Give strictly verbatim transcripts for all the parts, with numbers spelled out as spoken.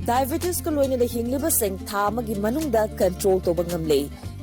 Diabetesꯀ ꯂꯣꯏꯅꯅ ꯍꯤꯡꯂꯤꯕꯁꯤꯡ ꯊꯥ ꯑꯃꯒꯤ ꯃꯅꯨꯡꯗ control ꯇꯧꯕ ꯉꯝꯂꯦ꯫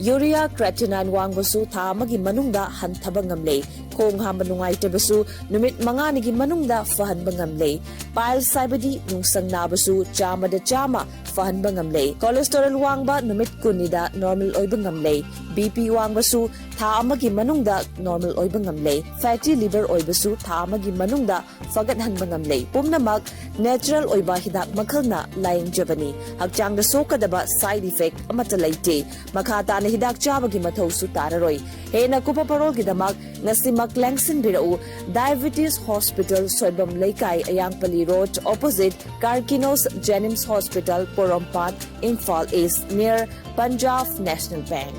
Urea creatinine ꯋꯥꯡꯕꯁꯨ ꯊꯥ ꯑꯃꯒꯤ ꯃꯅꯨꯡꯗ ꯍꯟꯊꯕ ꯉꯝꯂꯦ꯫ ꯈꯣꯡ ꯍꯥꯝꯕ ꯅꯨꯡꯉꯥꯏꯇꯕꯁꯨ ꯅꯨꯃꯤꯠ ꯃꯉꯥꯅꯤꯒꯤ ꯃꯅꯨꯡꯗ ꯐꯍꯟꯕ ꯉꯝꯂꯦ꯫ Piles ꯍꯥꯏꯕꯗꯤ ꯅꯨꯡꯁꯪ ꯅꯥꯕꯁꯨ ꯆꯥꯝꯃꯗ ꯆꯥꯝꯃ ꯐꯍꯟꯕ ꯉꯝꯂꯦ꯫ Cholesterol ꯋꯥꯡꯕ ꯅꯨꯃꯤꯠ ꯀꯨꯟꯅꯤꯗ normal ꯑꯣꯏꯕ ꯉꯝꯂꯦ꯫ BP ꯋꯥꯡꯕꯁꯨ ꯊꯥ ꯑꯃꯒꯤ ꯃꯅꯨꯡꯗ normal ꯑꯣꯏꯕ ꯉꯝꯂꯦ꯫ Fatty liver ꯑꯣꯏꯕꯁꯨ ꯊꯥ ꯑꯃꯒꯤ ꯃꯅꯨꯡꯗ ꯐꯒꯠꯍꯟꯕ ꯉꯝꯂꯦ꯫ ꯄꯨꯝꯅꯃꯛ natural ꯑꯣꯏꯕ ꯍꯤꯗꯥꯛ ꯃꯈꯜꯅ ꯂꯥꯌꯦꯡꯖꯕꯅꯤ꯫ ꯍꯛꯆꯥꯡꯗ ꯁꯣꯛꯀꯗꯕ side effect ꯑꯃꯠꯇ ꯂꯩꯇꯦ꯫ ꯃꯈꯥ ꯇꯥꯅ ꯍꯤꯗꯥꯛ ꯆꯥꯕꯒꯤ ꯃꯊꯧꯁꯨ ꯇꯥꯔꯔꯣꯏ꯫ ꯍꯦꯟꯅ ꯀꯨꯞꯄ ꯄꯔꯣꯜꯒꯤꯗꯃꯛ ꯉꯁꯤꯃꯛ ꯂꯦꯡꯁꯤꯟꯕꯤꯔꯛꯎ꯫ Diabetes Hospital, ꯁꯣꯏꯕꯝ ꯂꯩꯀꯥꯏ, ꯑꯌꯥꯡꯄꯜꯂꯤ Road, opposite Karkinos Jenims Hospital, Porompat, Imphal East, near Punjab National Bank꯫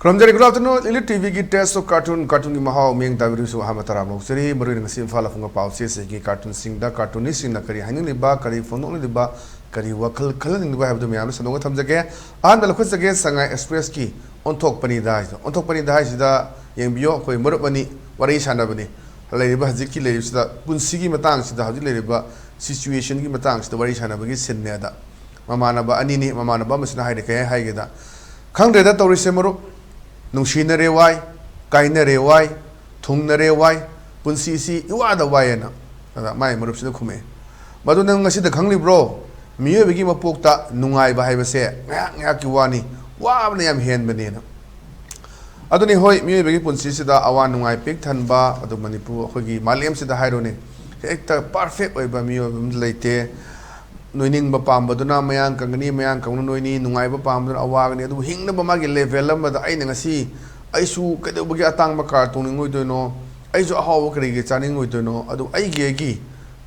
ꯈꯨꯔꯨꯝꯖꯔꯤ꯫ Good afternoon, Elite TVꯒꯤ Taste of Cartoon, cartoonꯒꯤ ꯃꯍꯥꯎ ꯃꯤꯠꯌꯦꯡ ꯇꯥꯕꯤꯔꯤꯕꯁꯨ ꯑꯍꯥꯟꯕ ꯇꯔꯥꯝꯅ ꯑꯣꯛꯆꯔꯤ꯫ ꯃꯔꯨꯑꯣꯏꯅ ꯉꯁꯤ ꯏꯝꯐꯥꯜ ꯑꯐꯨꯡꯕ ꯄꯥꯎꯆꯦꯁꯤꯡꯒꯤ cartoonꯁꯤꯡꯗ cartoonistꯁꯤꯡꯅ ꯀꯔꯤ ꯍꯥꯏꯅꯤꯡꯂꯤꯕ, ꯀꯔꯤ ꯐꯣꯡꯗꯣꯛꯂꯤꯕ, ꯀꯔꯤ ꯋꯥꯈꯜ ꯈꯜꯍꯟꯅꯤꯡꯂꯤꯕ ꯍꯥꯏꯕꯗꯨ ꯃꯌꯥꯝꯗ ꯁꯟꯗꯣꯛꯅ ꯊꯝꯖꯒꯦ꯫ ꯑꯍꯥꯟꯕ ꯂꯧꯈꯠꯆꯒꯦ, ꯁꯉꯥꯏ Expressꯀꯤ ꯑꯣꯟꯊꯣꯛꯄꯅꯤꯗ ꯍꯥꯏꯁꯤꯗ꯫ ꯑꯣꯟꯊꯣꯛꯄꯅꯤꯗ ꯍꯥꯏꯁꯤꯗ ꯌꯦꯡꯕꯤꯌꯣ, ꯑꯩꯈꯣꯏ ꯃꯔꯨꯞ ꯑꯅꯤ ꯋꯥꯔꯤ ꯁꯥꯟꯅꯕꯅꯤ꯫ ꯂꯩꯔꯤꯕ ꯍꯧꯖꯤꯛꯀꯤ ꯂꯩꯔꯤꯕꯁꯤꯗ, ꯄꯨꯟꯁꯤꯒꯤ ꯃꯇꯥꯡꯁꯤꯗ, ꯍꯧꯖꯤꯛ ꯂꯩꯔꯤꯕ situationꯒꯤ ꯃꯇꯥꯡꯁꯤꯗ ꯋꯥꯔꯤ ꯁꯥꯟꯅꯕꯒꯤ sceneꯅꯦ ꯑꯗ꯫ ꯃꯃꯥꯟꯅꯕ ꯑꯅꯤꯅꯤ꯫ ꯃꯃꯥꯟꯅꯕ ꯑꯃꯁꯤꯅ ꯍꯥꯏꯔꯤ, ꯀꯩ ꯍꯥꯏꯒꯦꯗ, "ꯈꯪꯗ꯭ꯔꯦꯗ ꯇꯧꯔꯤꯁꯦ ꯃꯔꯨꯞ, ꯅꯨꯡꯁꯤꯅꯔꯦ ꯋꯥꯏ, ꯀꯥꯏꯅꯔꯦ ꯋꯥꯏ, ꯊꯨꯡꯅꯔꯦ ꯋꯥꯏ, ꯄꯨꯟꯁꯤꯁꯤ ꯏꯋꯥꯗ ꯋꯥꯏ" ꯍꯥꯏꯅ꯫ ꯑꯗ ꯃꯥꯏ ꯃꯔꯨꯞꯁꯤꯅ ꯈꯨꯝꯃꯛꯑꯦ, "ꯃꯗꯨ ꯅꯪ ꯉꯁꯤꯗ ꯈꯪꯂꯤꯕ꯭ꯔꯣ? ꯃꯤꯑꯣꯏꯕꯒꯤ ꯃꯄꯣꯛꯇ ꯅꯨꯡꯉꯥꯏꯕ ꯍꯥꯏꯕꯁꯦ ꯉꯥꯏꯍꯥꯛ ꯉꯥꯏꯍꯥꯛꯀꯤ ꯋꯥꯅꯤ, ꯋꯥꯕꯅ ꯌꯥꯝ ꯍꯦꯟꯕꯅꯦꯅ"꯫ ꯑꯗꯨꯅꯤ, ꯍꯣꯏ, ꯃꯤꯑꯣꯏꯕꯒꯤ ꯄꯨꯟꯁꯤꯁꯤꯗ ꯑꯋꯥ ꯅꯨꯡꯉꯥꯏ ꯄꯤꯛ ꯊꯟꯕ, ꯑꯗꯨ ꯃꯅꯤꯄꯨꯔ, ꯑꯩꯈꯣꯏꯒꯤ ꯃꯥꯂꯦꯝꯁꯤꯗ ꯍꯥꯏꯔꯣꯅꯦ, ꯍꯦꯛꯇ perfect ꯑꯣꯏꯕ ꯃꯤꯑꯣꯏꯕ ꯑꯃ ꯂꯩꯇꯦ꯫ ꯅꯣꯏꯅꯤꯡꯕ ꯄꯥꯝꯕꯗꯨꯅ ꯃꯌꯥꯡ ꯀꯪꯒꯅꯤ, ꯃꯌꯥꯡ ꯀꯪꯕꯅ ꯅꯣꯏꯅꯤ, ꯅꯨꯡꯉꯥꯏꯕ ꯄꯥꯝꯕꯗꯨꯅ ꯑꯋꯥꯒꯅꯤ꯫ ꯑꯗꯨꯕꯨ ꯍꯤꯡꯅꯕ ꯃꯥꯒꯤ level ꯑꯃꯗ ꯑꯩꯅ ꯉꯁꯤ, ꯑꯩꯁꯨ ꯀꯩꯗꯧꯕꯒꯤ ꯑꯇꯥꯡꯕ car ꯇꯣꯡꯅꯤꯡꯉꯣꯏꯗꯣꯏꯅꯣ? ꯑꯩꯁꯨ ꯑꯍꯥꯎꯕ ꯀꯔꯤꯒꯤ ꯆꯥꯅꯤꯡꯉꯣꯏꯗꯣꯏꯅꯣ? ꯑꯗꯨ ꯑꯩꯒꯤ, ꯑꯩꯒꯤ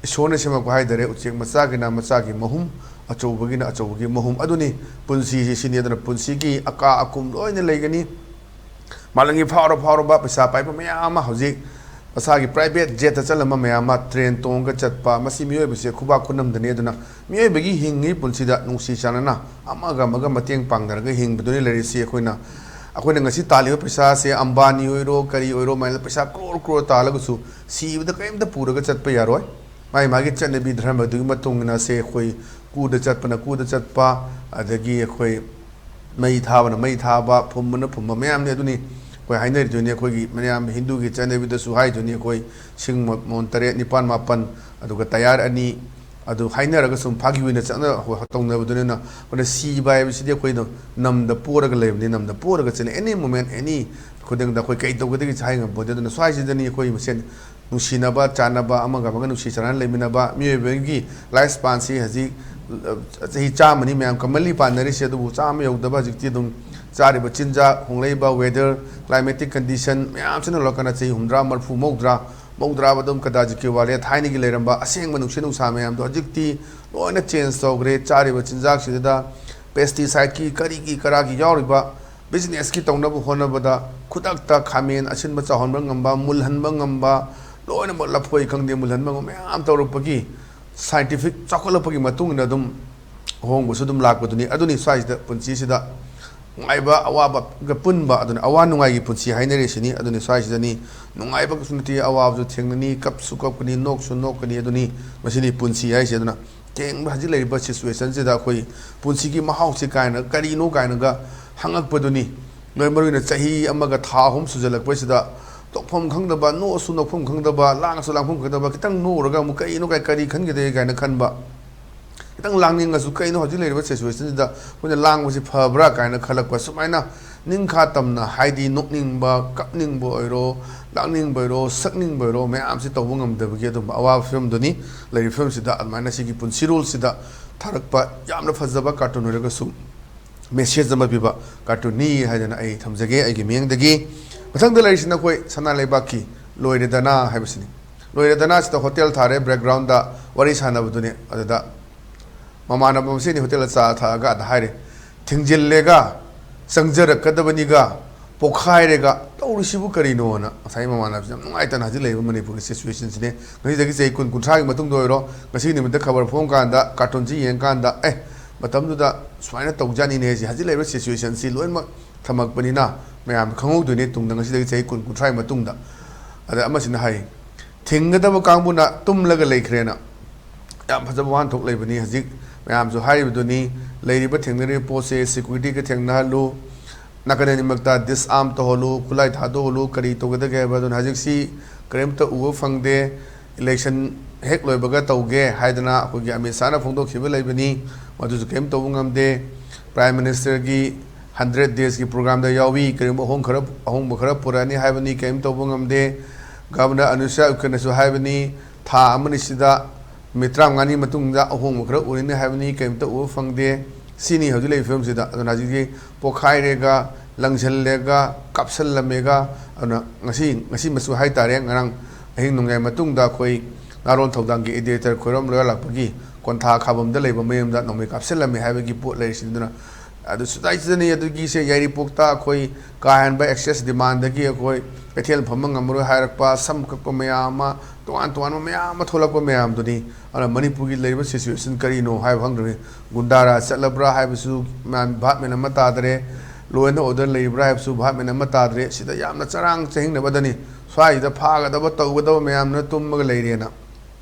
ꯏꯁꯣꯔꯅ ꯁꯦꯝꯃꯛꯄ ꯍꯥꯏꯇꯥꯔꯦ, ꯎꯆꯦꯛ ꯃꯆꯥꯒꯤꯅ ꯃꯆꯥꯒꯤ ꯃꯍꯨꯝ, ꯑꯆꯧꯕꯒꯤꯅ ꯑꯆꯧꯕꯒꯤ ꯃꯍꯨꯝ ꯑꯗꯨꯅꯤ꯫ ꯄꯨꯟꯁꯤꯁꯤ ꯁꯤꯅꯤ꯫ ꯑꯗꯨꯅ ꯄꯨꯟꯁꯤꯒꯤ ꯑꯀꯥ ꯑꯀꯨꯝ ꯂꯣꯏꯅ ꯂꯩꯒꯅꯤ꯫ ꯃꯥꯂꯪꯒꯤ ꯐꯥꯎꯔ ꯐꯥꯎꯔꯕ ꯄꯩꯁꯥ ꯄꯥꯏꯕ ꯃꯌꯥꯝ ꯑꯃ ꯍꯧꯖꯤꯛ ꯃꯁꯥꯒꯤ private jetꯇ ꯆꯠꯂꯝꯕ ꯃꯌꯥꯝ ꯑꯃ train ꯇꯣꯡꯉꯒ ꯆꯠꯄ, ꯃꯁꯤ ꯃꯤꯑꯣꯏꯕꯁꯦ ꯈꯨꯕꯥꯛ ꯈꯨꯅꯝꯗꯅꯤ꯫ ꯑꯗꯨꯅ ꯃꯤꯑꯣꯏꯕꯒꯤ ꯍꯤꯡꯉꯤ ꯄꯨꯟꯁꯤꯗ ꯅꯨꯡꯁꯤ ꯆꯥꯟꯅꯅ ꯑꯃꯒ ꯑꯃꯒ ꯃꯇꯦꯡ ꯄꯥꯡꯅꯔꯒ ꯍꯤꯡꯕꯗꯨꯅꯤ ꯂꯩꯔꯤꯁꯤ꯫ ꯑꯩꯈꯣꯏꯅ, ꯑꯩꯈꯣꯏꯅ ꯉꯁꯤ ꯇꯥꯜꯂꯤꯕ ꯄꯩꯁꯥꯁꯦ ꯑꯝꯕꯥꯅꯤ ꯑꯣꯏꯔꯣ ꯀꯔꯤ ꯑꯣꯏꯔꯣ, ꯃꯥꯏꯅ ꯄꯩꯁꯥ crore crore ꯇꯥꯜꯂꯒꯁꯨ ꯁꯤꯕꯗ ꯀꯔꯤꯝꯇ ꯄꯨꯔꯒ ꯆꯠꯄ ꯌꯥꯔꯣꯏ꯫ ꯃꯥꯒꯤ ꯃꯥꯒꯤ ꯆꯠꯅꯕꯤ ꯙꯔꯃꯗꯨꯒꯤ ꯃꯇꯨꯡ ꯏꯟꯅ ꯁꯦ ꯑꯩꯈꯣꯏ ꯀꯨꯗ ꯆꯠꯄꯅ ꯀꯨꯗ ꯆꯠꯄ, ꯑꯗꯒꯤ ꯑꯩꯈꯣꯏ ꯃꯩ ꯊꯥꯕꯅ ꯃꯩ ꯊꯥꯕ, ꯐꯨꯝꯕꯅ ꯐꯨꯝꯕ ꯃꯌꯥꯝꯅꯤ꯫ ꯑꯗꯨꯅꯤ ꯑꯩꯈꯣꯏ ꯍꯥꯏꯅꯔꯤꯗꯨꯅꯤ꯫ ꯑꯩꯈꯣꯏꯒꯤ ꯃꯌꯥꯝ ꯍꯤꯟꯗꯨꯒꯤ ꯆꯠꯅꯕꯤꯗꯁꯨ ꯍꯥꯏꯗꯨꯅꯤ, ꯑꯩꯈꯣꯏ ꯁꯤꯡ ꯃ-, ꯃꯣꯟ ꯇꯔꯦꯠ, ꯅꯤꯄꯥꯟ, ꯃꯥꯄꯟ, ꯑꯗꯨꯒ ꯇꯌꯥꯔ ꯑꯅꯤ, ꯑꯗꯨ ꯍꯥꯏꯅꯔꯒ ꯁꯨꯝ ꯐꯥꯒꯤ ꯑꯣꯏꯅ ꯆꯠꯅ-, ꯍꯣ-, ꯇꯧꯅꯕꯗꯨꯅꯤꯅ꯫ ꯑꯩꯈꯣꯏꯅ ꯁꯤꯕ ꯍꯥꯏꯕꯁꯤꯗꯤ ꯑꯩꯈꯣꯏꯅ ꯅꯝꯗ ꯄꯣꯔꯒ ꯂꯩꯕꯅꯤ, ꯅꯝꯗ ꯄꯣꯔꯒ ꯆꯠꯅꯤ꯫ Any moment, any ꯈꯨꯗꯤꯡꯗ ꯑꯩꯈꯣꯏ ꯀꯩ ꯇꯧꯒꯗꯒꯦꯁꯦ ꯍꯥꯏ ꯉꯝꯄꯣꯟꯇꯦ꯫ ꯑꯗꯨꯅ ꯁ꯭ꯋꯥꯏꯁꯤꯗꯅꯤ ꯑꯩꯈꯣꯏ ꯃꯁꯦꯟ ꯅꯨꯡꯁꯤꯅꯕ, ꯆꯥꯟꯅꯕ, ꯑꯃꯒ ꯑꯃꯒ ꯅꯨꯡꯁꯤ ꯆꯥꯟꯅꯅ ꯂꯩꯃꯤꯟꯅꯕ꯫ ꯃꯤꯑꯣꯏꯕꯒꯤ life spanꯁꯤ ꯍꯧꯖꯤꯛ, ꯑ, ꯆꯍꯤ ꯆꯥꯝꯃꯅꯤ ꯃꯌꯥꯝ commonly ꯄꯥꯟꯅꯔꯤꯁꯦ, ꯑꯗꯨꯕꯨ ꯆꯥꯝꯃ ꯌꯧꯗꯕ ꯍꯧꯖꯤꯛꯇꯤ ꯑꯗꯨꯝ ꯆꯥꯔꯤꯕ ꯆꯤꯟꯖꯥꯛ, ꯍꯣꯡꯂꯛꯏꯕ weather, climatic condition ꯃꯌꯥꯝꯁꯤꯅ ꯂꯣꯏꯔꯀꯥꯟꯗ ꯆꯍꯤ ꯍꯨꯝꯗ꯭ꯔꯥ, ꯃꯔꯐꯨ, ꯃꯧꯗ꯭ꯔꯥ, ꯃꯧꯗ꯭ꯔꯥꯕ ꯑꯗꯨꯝ ꯀꯗꯥꯖꯤꯠꯀꯤ ꯋꯥꯂꯦ꯫ ꯊꯥꯏꯅꯒꯤ ꯂꯩꯔꯝꯕ ꯑꯁꯦꯡꯕ ꯅꯨꯡꯁꯤꯠ ꯅꯨꯡꯁꯥ ꯃꯌꯥꯝꯗꯣ ꯍꯧꯖꯤꯛꯇꯤ ꯂꯣꯏꯅ change ꯇꯧꯈ꯭ꯔꯦ꯫ ꯆꯥꯔꯤꯕ ꯆꯤꯟꯖꯥꯛꯁꯤꯗ pesticidesꯀꯤ ꯀꯔꯤꯒꯤ ꯀꯔꯥꯒꯤ ꯌꯥꯎꯔꯤꯕ businessꯀꯤ ꯇꯧꯅꯕ ꯍꯣꯠꯅꯕꯗ ꯈꯨꯗꯛꯇ ꯈꯥꯃꯦꯟ ꯑꯁꯤꯟꯕ ꯆꯥꯎꯍꯟꯕ ꯉꯝꯕ, ꯃꯨꯜꯍꯟꯕ ꯉꯝꯕ, ꯂꯣꯏꯅꯃꯛ ꯂꯐꯣꯏ ꯈꯪꯗꯦ ꯃꯨꯜꯍꯟꯕ ꯉꯝꯕ ꯃꯌꯥꯝ ꯇꯧꯔꯛꯄꯒꯤ scientific ꯆꯥꯎꯈꯠꯂꯛꯄꯒꯤ ꯃꯇꯨꯡ ꯏꯟꯅ ꯑꯗꯨꯝ ꯑꯍꯣꯡꯕꯁꯨ ꯑꯗꯨꯝ ꯂꯥꯛꯄꯗꯨꯅꯤ꯫ ꯑꯗꯨꯅꯤ ꯁ꯭ꯋꯥꯏꯁꯤꯗ ꯄꯨꯟꯁꯤꯁꯤꯗ ꯅꯨꯡꯉꯥꯏꯕ ꯑꯋꯥꯕꯒ ꯄꯨꯟꯕ, ꯑꯗꯨꯅ ꯑꯋꯥ ꯅꯨꯡꯉꯥꯏꯒꯤ ꯄꯨꯟꯁꯤ ꯍꯥꯏꯅꯔꯤꯁꯤꯅꯤ꯫ ꯑꯗꯨꯅꯤ ꯁ꯭ꯋꯥꯏꯁꯤꯗꯅꯤ ꯅꯨꯡꯉꯥꯏꯕꯒꯁꯨ ꯅꯠꯇꯦ, ꯑꯋꯥꯕꯁꯨ ꯊꯦꯡꯅꯅꯤ, ꯀꯞꯁꯨ ꯀꯞꯀꯅꯤ, ꯅꯣꯛꯁꯨ ꯅꯣꯛꯀꯅꯤ꯫ ꯑꯗꯨꯅꯤ ꯃꯁꯤꯅꯤ ꯄꯨꯟꯁꯤ ꯍꯥꯏꯁꯦ꯫ ꯑꯗꯨꯅ ꯊꯦꯡꯕ ꯍꯧꯖꯤꯛ ꯂꯩꯔꯤꯕ situationꯁꯤꯗ ꯑꯩꯈꯣꯏ ꯄꯨꯟꯁꯤꯒꯤ ꯃꯍꯥꯎꯁꯤ ꯀꯥꯏꯅ ꯀꯔꯤꯅꯣ ꯀꯥꯏꯅꯒ ꯍꯪꯉꯛꯄꯗꯨꯅꯤ꯫ ꯂꯣꯏ ꯃꯔꯨ ꯑꯣꯏꯅ ꯆꯍꯤ ꯑꯃꯒ ꯊꯥ ꯑꯍꯨꯝ ꯁꯨꯖꯜꯂꯛꯄꯁꯤꯗ ꯇꯣꯛꯐꯝ ꯈꯪꯗꯕ, ꯅꯣꯛꯑꯁꯨ ꯅꯣꯛꯐꯝ ꯈꯪꯗꯕ, ꯂꯥꯡꯉꯁꯨ ꯂꯥꯡꯐꯝ ꯈꯪꯗꯕ, ꯈꯤꯇꯪ ꯅꯣꯛꯎꯔꯒ ꯑꯃꯨꯛ ꯀꯔꯤꯅꯣ ꯀꯥꯏ, ꯀꯔꯤ ꯈꯟꯒꯗꯒꯦ ꯀꯥꯏꯅ ꯈꯟꯕ, ꯈꯤꯇꯪ ꯂꯥꯡꯅꯤꯡꯉꯁꯨ ꯀꯩꯅꯣ ꯍꯧꯖꯤꯛ ꯂꯩꯔꯤꯕ situationꯁꯤꯗ ꯑꯩꯈꯣꯏꯅ ꯂꯥꯡꯕꯁꯤ ꯐꯕ꯭ꯔꯥ ꯀꯥꯏꯅ ꯈꯜꯂꯛꯄ, ꯁꯨꯃꯥꯏꯅ ꯅꯤꯡꯈꯥ ꯇꯝꯅ, ꯍꯥꯏꯗꯤ ꯅꯣꯛꯅꯤꯡꯕ, ꯀꯞꯅꯤꯡꯕ ꯑꯣꯏꯔꯣ, ꯂꯥꯡꯅꯤꯡꯕ ꯑꯣꯏꯔꯣ, ꯁꯛꯅꯤꯡꯕ ꯑꯣꯏꯔꯣ, ꯃꯌꯥꯝꯁꯤ ꯇꯧꯕ ꯉꯝꯗꯕꯒꯤ ꯑꯗꯨꯝꯕ ꯑꯋꯥꯕ ꯐꯤꯕꯝꯗꯨꯅꯤ꯫ ꯂꯩꯔꯤꯕ ꯐꯤꯕꯝꯁꯤꯗ ꯑꯗꯨꯃꯥꯏꯅ ꯁꯤꯒꯤ ꯄꯨꯟꯁꯤꯔꯣꯜꯁꯤꯗ ꯊꯥꯔꯛꯄ ꯌꯥꯝꯅ ꯐꯖꯕ cartoon ꯑꯣꯏꯔꯒꯁꯨ message ꯑꯃ ꯄꯤꯕ cartoonꯅꯤ ꯍꯥꯏꯗꯅ ꯑꯩ ꯊꯝꯖꯒꯦ ꯑꯩꯒꯤ ꯃꯤꯠꯌꯦꯡꯗꯒꯤ꯫ ꯃꯊꯪꯗ ꯂꯩꯔꯤꯁꯤꯅ ꯑꯩꯈꯣꯏ ꯁꯅꯥ ꯂꯩꯕꯥꯛꯀꯤ ꯂꯣꯏꯔꯦꯗꯅ ꯍꯥꯏꯕꯁꯤꯅꯤ꯫ ꯂꯣꯏꯔꯦꯗꯅ ꯁꯤꯗ hotelꯗ ꯊꯥꯔꯦ, backgroundꯗ ꯋꯥꯔꯤ ꯁꯥꯟꯅꯕꯗꯨꯅꯤ꯫ ꯑꯗꯨꯗ ꯃꯃꯥꯟꯅꯕ ꯃꯁꯦꯟꯅꯤ ꯍꯣꯇꯦꯜꯗ ꯆꯥ ꯊꯛꯑꯒ ꯑꯗ ꯍꯥꯏꯔꯦ, "ꯊꯤꯡꯖꯤꯜꯂꯦꯒ, ꯆꯪꯖꯔꯛꯀꯗꯕꯅꯤꯒ, ꯄꯣꯛꯈꯥꯏꯔꯦꯒ ꯇꯧꯔꯤꯁꯤꯕꯨ ꯀꯔꯤꯅꯣꯅ?" ꯉꯁꯥꯏ ꯃꯃꯥꯟꯅꯕꯁꯤ ꯌꯥꯝ ꯅꯨꯡꯉꯥꯏꯇꯅ ꯍꯧꯖꯤꯛ ꯂꯩꯔꯤꯕ ꯃꯅꯤꯄꯨꯔꯒꯤ ꯁꯤꯆꯨꯋꯦꯁꯟꯁꯤꯅꯦ꯫ ꯉꯁꯤꯗꯒꯤ ꯆꯍꯤ ꯀꯨꯟ, ꯀꯨꯟꯊ꯭ꯔꯥꯒꯤ ꯃꯇꯨꯡꯗ ꯑꯣꯏꯔꯣ, ꯉꯁꯤꯒꯤ ꯅꯨꯃꯤꯠꯇ ꯈꯕꯔ ꯐꯣꯡꯀꯥꯟꯗ, ꯀꯥꯔꯇꯨꯟꯁꯤ ꯌꯦꯡꯀꯥꯟꯗ, "ꯑꯦ, ꯃꯇꯝꯗꯨꯗ ꯁꯨꯃꯥꯏꯅ ꯇꯧꯖꯥꯅꯤꯅꯦ" ꯍꯥꯏꯁꯦ, ꯍꯧꯖꯤꯛ ꯂꯩꯔꯤꯕ ꯁꯤꯆꯨꯋꯦꯁꯟꯁꯤ ꯂꯣꯏꯅꯃꯛ ꯊꯝꯃꯛꯄꯅꯤꯅ ꯃꯌꯥꯝ ꯈꯪꯍꯧꯗꯣꯏꯅꯦ ꯇꯨꯡꯗ, ꯉꯁꯤꯗꯒꯤ ꯆꯍꯤ ꯀꯨꯟ, ꯀꯨꯟꯊ꯭ꯔꯥꯒꯤ ꯃꯇꯨꯡꯗ꯫ ꯑꯗ ꯑꯃꯁꯤꯅ ꯍꯥꯏ, "ꯊꯤꯡꯒꯗꯕ ꯀꯥꯡꯕꯨꯅ ꯇꯨꯝꯂꯒ ꯂꯩꯈ꯭ꯔꯦꯅ"꯫ ꯌꯥꯝ ꯐꯖꯕ ꯋꯥꯍꯟꯊꯣꯛ ꯂꯩꯕꯅꯤ꯫ ꯍꯧꯖꯤꯛ ꯃꯌꯥꯝꯁꯨ ꯍꯥꯏꯔꯤꯕꯗꯨꯅꯤ, ꯂꯩꯔꯤꯕ ꯊꯦꯡꯅꯔꯤꯕ ꯄꯣꯠꯁꯦ ꯁꯦꯀ꯭ꯌꯨꯔꯤꯇꯤꯒ ꯊꯦꯡꯅꯍꯜꯂꯨ, ꯅꯥꯀꯟ ꯑꯅꯤꯃꯛꯇ ꯗꯤꯁꯑꯥꯔꯝ ꯇꯧꯍꯜꯂꯨ, ꯈꯨꯠꯂꯥꯏ ꯊꯥꯗꯣꯛꯍꯜꯂꯨ, ꯀꯔꯤ ꯇꯧꯒꯗꯒꯦ ꯍꯥꯏꯕ꯫ ꯑꯗꯨꯅ ꯍꯧꯖꯤꯛꯁꯤ ꯀꯔꯤꯝꯇ ꯎꯕ ꯐꯪꯗꯦ꯫ ꯏꯂꯦꯛꯁꯟ ꯍꯦꯛ ꯂꯣꯏꯕꯒ ꯇꯧꯒꯦ ꯍꯥꯏꯗꯅ ꯑꯩꯈꯣꯏꯒꯤ ꯑꯃꯤꯠ ꯁꯥꯍꯅ ꯐꯣꯡꯗꯣꯛꯈꯤꯕ ꯂꯩꯕꯅꯤ, ꯃꯗꯨꯁꯨ ꯀꯔꯤꯝ ꯇꯧꯕ ꯉꯝꯗꯦ꯫ ꯄ꯭ꯔꯥꯏꯝ ꯃꯤꯅꯤꯁꯇꯔꯒꯤ ꯍꯟꯗ꯭ꯔꯦꯠ ꯗꯦꯖꯀꯤ ꯄ꯭ꯔꯣꯒ꯭ꯔꯥꯝꯗ ꯌꯥꯎꯏ, ꯀꯔꯤꯒꯨꯝꯕ ꯑꯍꯣꯡ ꯈꯔ, ꯑꯍꯣꯡꯕ ꯈꯔ ꯄꯨꯔꯛꯑꯅꯤ ꯍꯥꯏꯕꯅꯤ, ꯀꯔꯤꯝ ꯇꯧꯕ ꯉꯝꯗꯦ꯫ ꯒꯚꯔꯅꯔ ꯑꯅꯨꯁ꯭ꯔꯥ ꯎꯀꯤꯜꯅꯁꯨ ꯍꯥꯏꯕꯅꯤ, ꯊꯥ ꯑꯃꯅꯤ ꯁꯤꯗ ꯅꯨꯃꯤꯠ ꯇꯔꯥꯃꯉꯥꯅꯤ ꯃꯇꯨꯡꯗ ꯑꯍꯣꯡꯕ ꯈꯔ ꯎꯔꯅꯤ ꯍꯥꯏꯕꯅꯤ, ꯀꯔꯤꯝꯇ ꯎꯕ ꯐꯪꯗꯦ꯫ ꯁꯤꯅꯤ ꯍꯧꯖꯤꯛ ꯂꯩꯔꯤꯕ ꯐꯤꯕꯝꯁꯤꯗ꯫ ꯑꯗꯨꯅ ꯍꯧꯖꯤꯛꯇꯤ ꯄꯣꯈꯥꯏꯔꯦꯒ, ꯂꯪꯁꯤꯜꯂꯦꯒ, ꯀꯥꯞꯁꯜꯂꯝꯃꯦꯒ, ꯑꯗꯨꯅ ꯉꯁꯤ, ꯉꯁꯤꯃꯁꯨ ꯍꯥꯏꯇꯥꯔꯦ, ꯉꯔꯥꯡ ꯑꯍꯤꯡ ꯅꯣꯡꯌꯥꯏ ꯃꯇꯨꯡꯗ ꯑꯩꯈꯣꯏ ꯅꯥꯔꯣꯟ ꯊꯧꯗꯥꯡꯒꯤ ꯏꯗꯤꯇꯔ ꯈꯣꯏꯔꯝ ꯂꯣꯏꯔꯂꯥꯛꯄꯒꯤ ꯀꯣꯟꯊꯥ ꯈꯥꯕꯝꯗ ꯂꯩꯕ ꯃꯌꯨꯝꯗ ꯅꯣꯡꯃꯩ ꯀꯥꯞꯁꯤꯜꯂꯝꯃꯦ ꯍꯥꯏꯕꯒꯤ ꯄꯣꯠ ꯂꯩꯔꯤꯁꯤꯅꯤ꯫ ꯑꯗꯨꯅ ꯑꯗꯨ ꯁꯨꯗꯥꯏꯁꯤꯗꯅꯤ꯫ ꯑꯗꯨꯒꯤꯁꯦ ꯌꯥꯏꯔꯤꯄꯣꯛꯇ ꯑꯩꯈꯣꯏ ꯀꯥ ꯍꯦꯟꯕ ꯑꯦꯛꯁꯦꯁ ꯗꯤꯃꯥꯟꯗꯒꯤ ꯑꯩꯈꯣꯏ ꯀꯩꯊꯦꯜ ꯐꯝꯕ ꯉꯝꯃꯔꯣꯏ ꯍꯥꯏꯔꯛꯄ, ꯁꯝ ꯀꯛꯄ ꯃꯌꯥꯝ ꯑꯃ, ꯇꯣꯉꯥꯟ ꯇꯣꯉꯥꯟꯕ ꯃꯌꯥꯝ ꯑꯃ ꯊꯣꯛꯂꯛꯄ ꯃꯌꯥꯝꯗꯨꯅꯤ꯫ ꯑꯗꯨꯅ ꯃꯅꯤꯄꯨꯔꯒꯤ ꯂꯩꯔꯤꯕ ꯁꯤꯆꯨꯋꯦꯁꯟ ꯀꯔꯤꯅꯣ ꯍꯥꯏꯕ ꯈꯪꯗ꯭ꯔꯕꯅꯤ꯫ ꯒꯨꯟꯗꯥ ꯔꯥꯖ ꯆꯠꯂꯕ꯭ꯔꯥ ꯍꯥꯏꯕꯁꯨ ꯃꯌꯥꯝ ꯚꯥꯞ ꯃꯦꯟ ꯑꯃ ꯇꯥꯗ꯭ꯔꯦ꯫ ꯂꯣ ꯑꯦꯟ ꯑꯣꯔꯗꯔ ꯂꯩꯕ꯭ꯔꯥ ꯍꯥꯏꯕꯁꯨ ꯚꯥꯞ ꯃꯦꯟ ꯑꯃ ꯇꯥꯗ꯭ꯔꯦ꯫ ꯁꯤꯗ ꯌꯥꯝꯅ ꯆꯔꯥꯡ ꯆꯍꯤꯡꯅꯕꯗꯅꯤ꯫ ꯁ꯭ꯋꯥꯏꯁꯤꯗ ꯐꯥꯒꯗꯕ ꯇꯧꯒꯗꯕ ꯃꯌꯥꯝꯅ ꯇꯨꯝꯃꯒ ꯂꯩꯔꯦꯅ꯫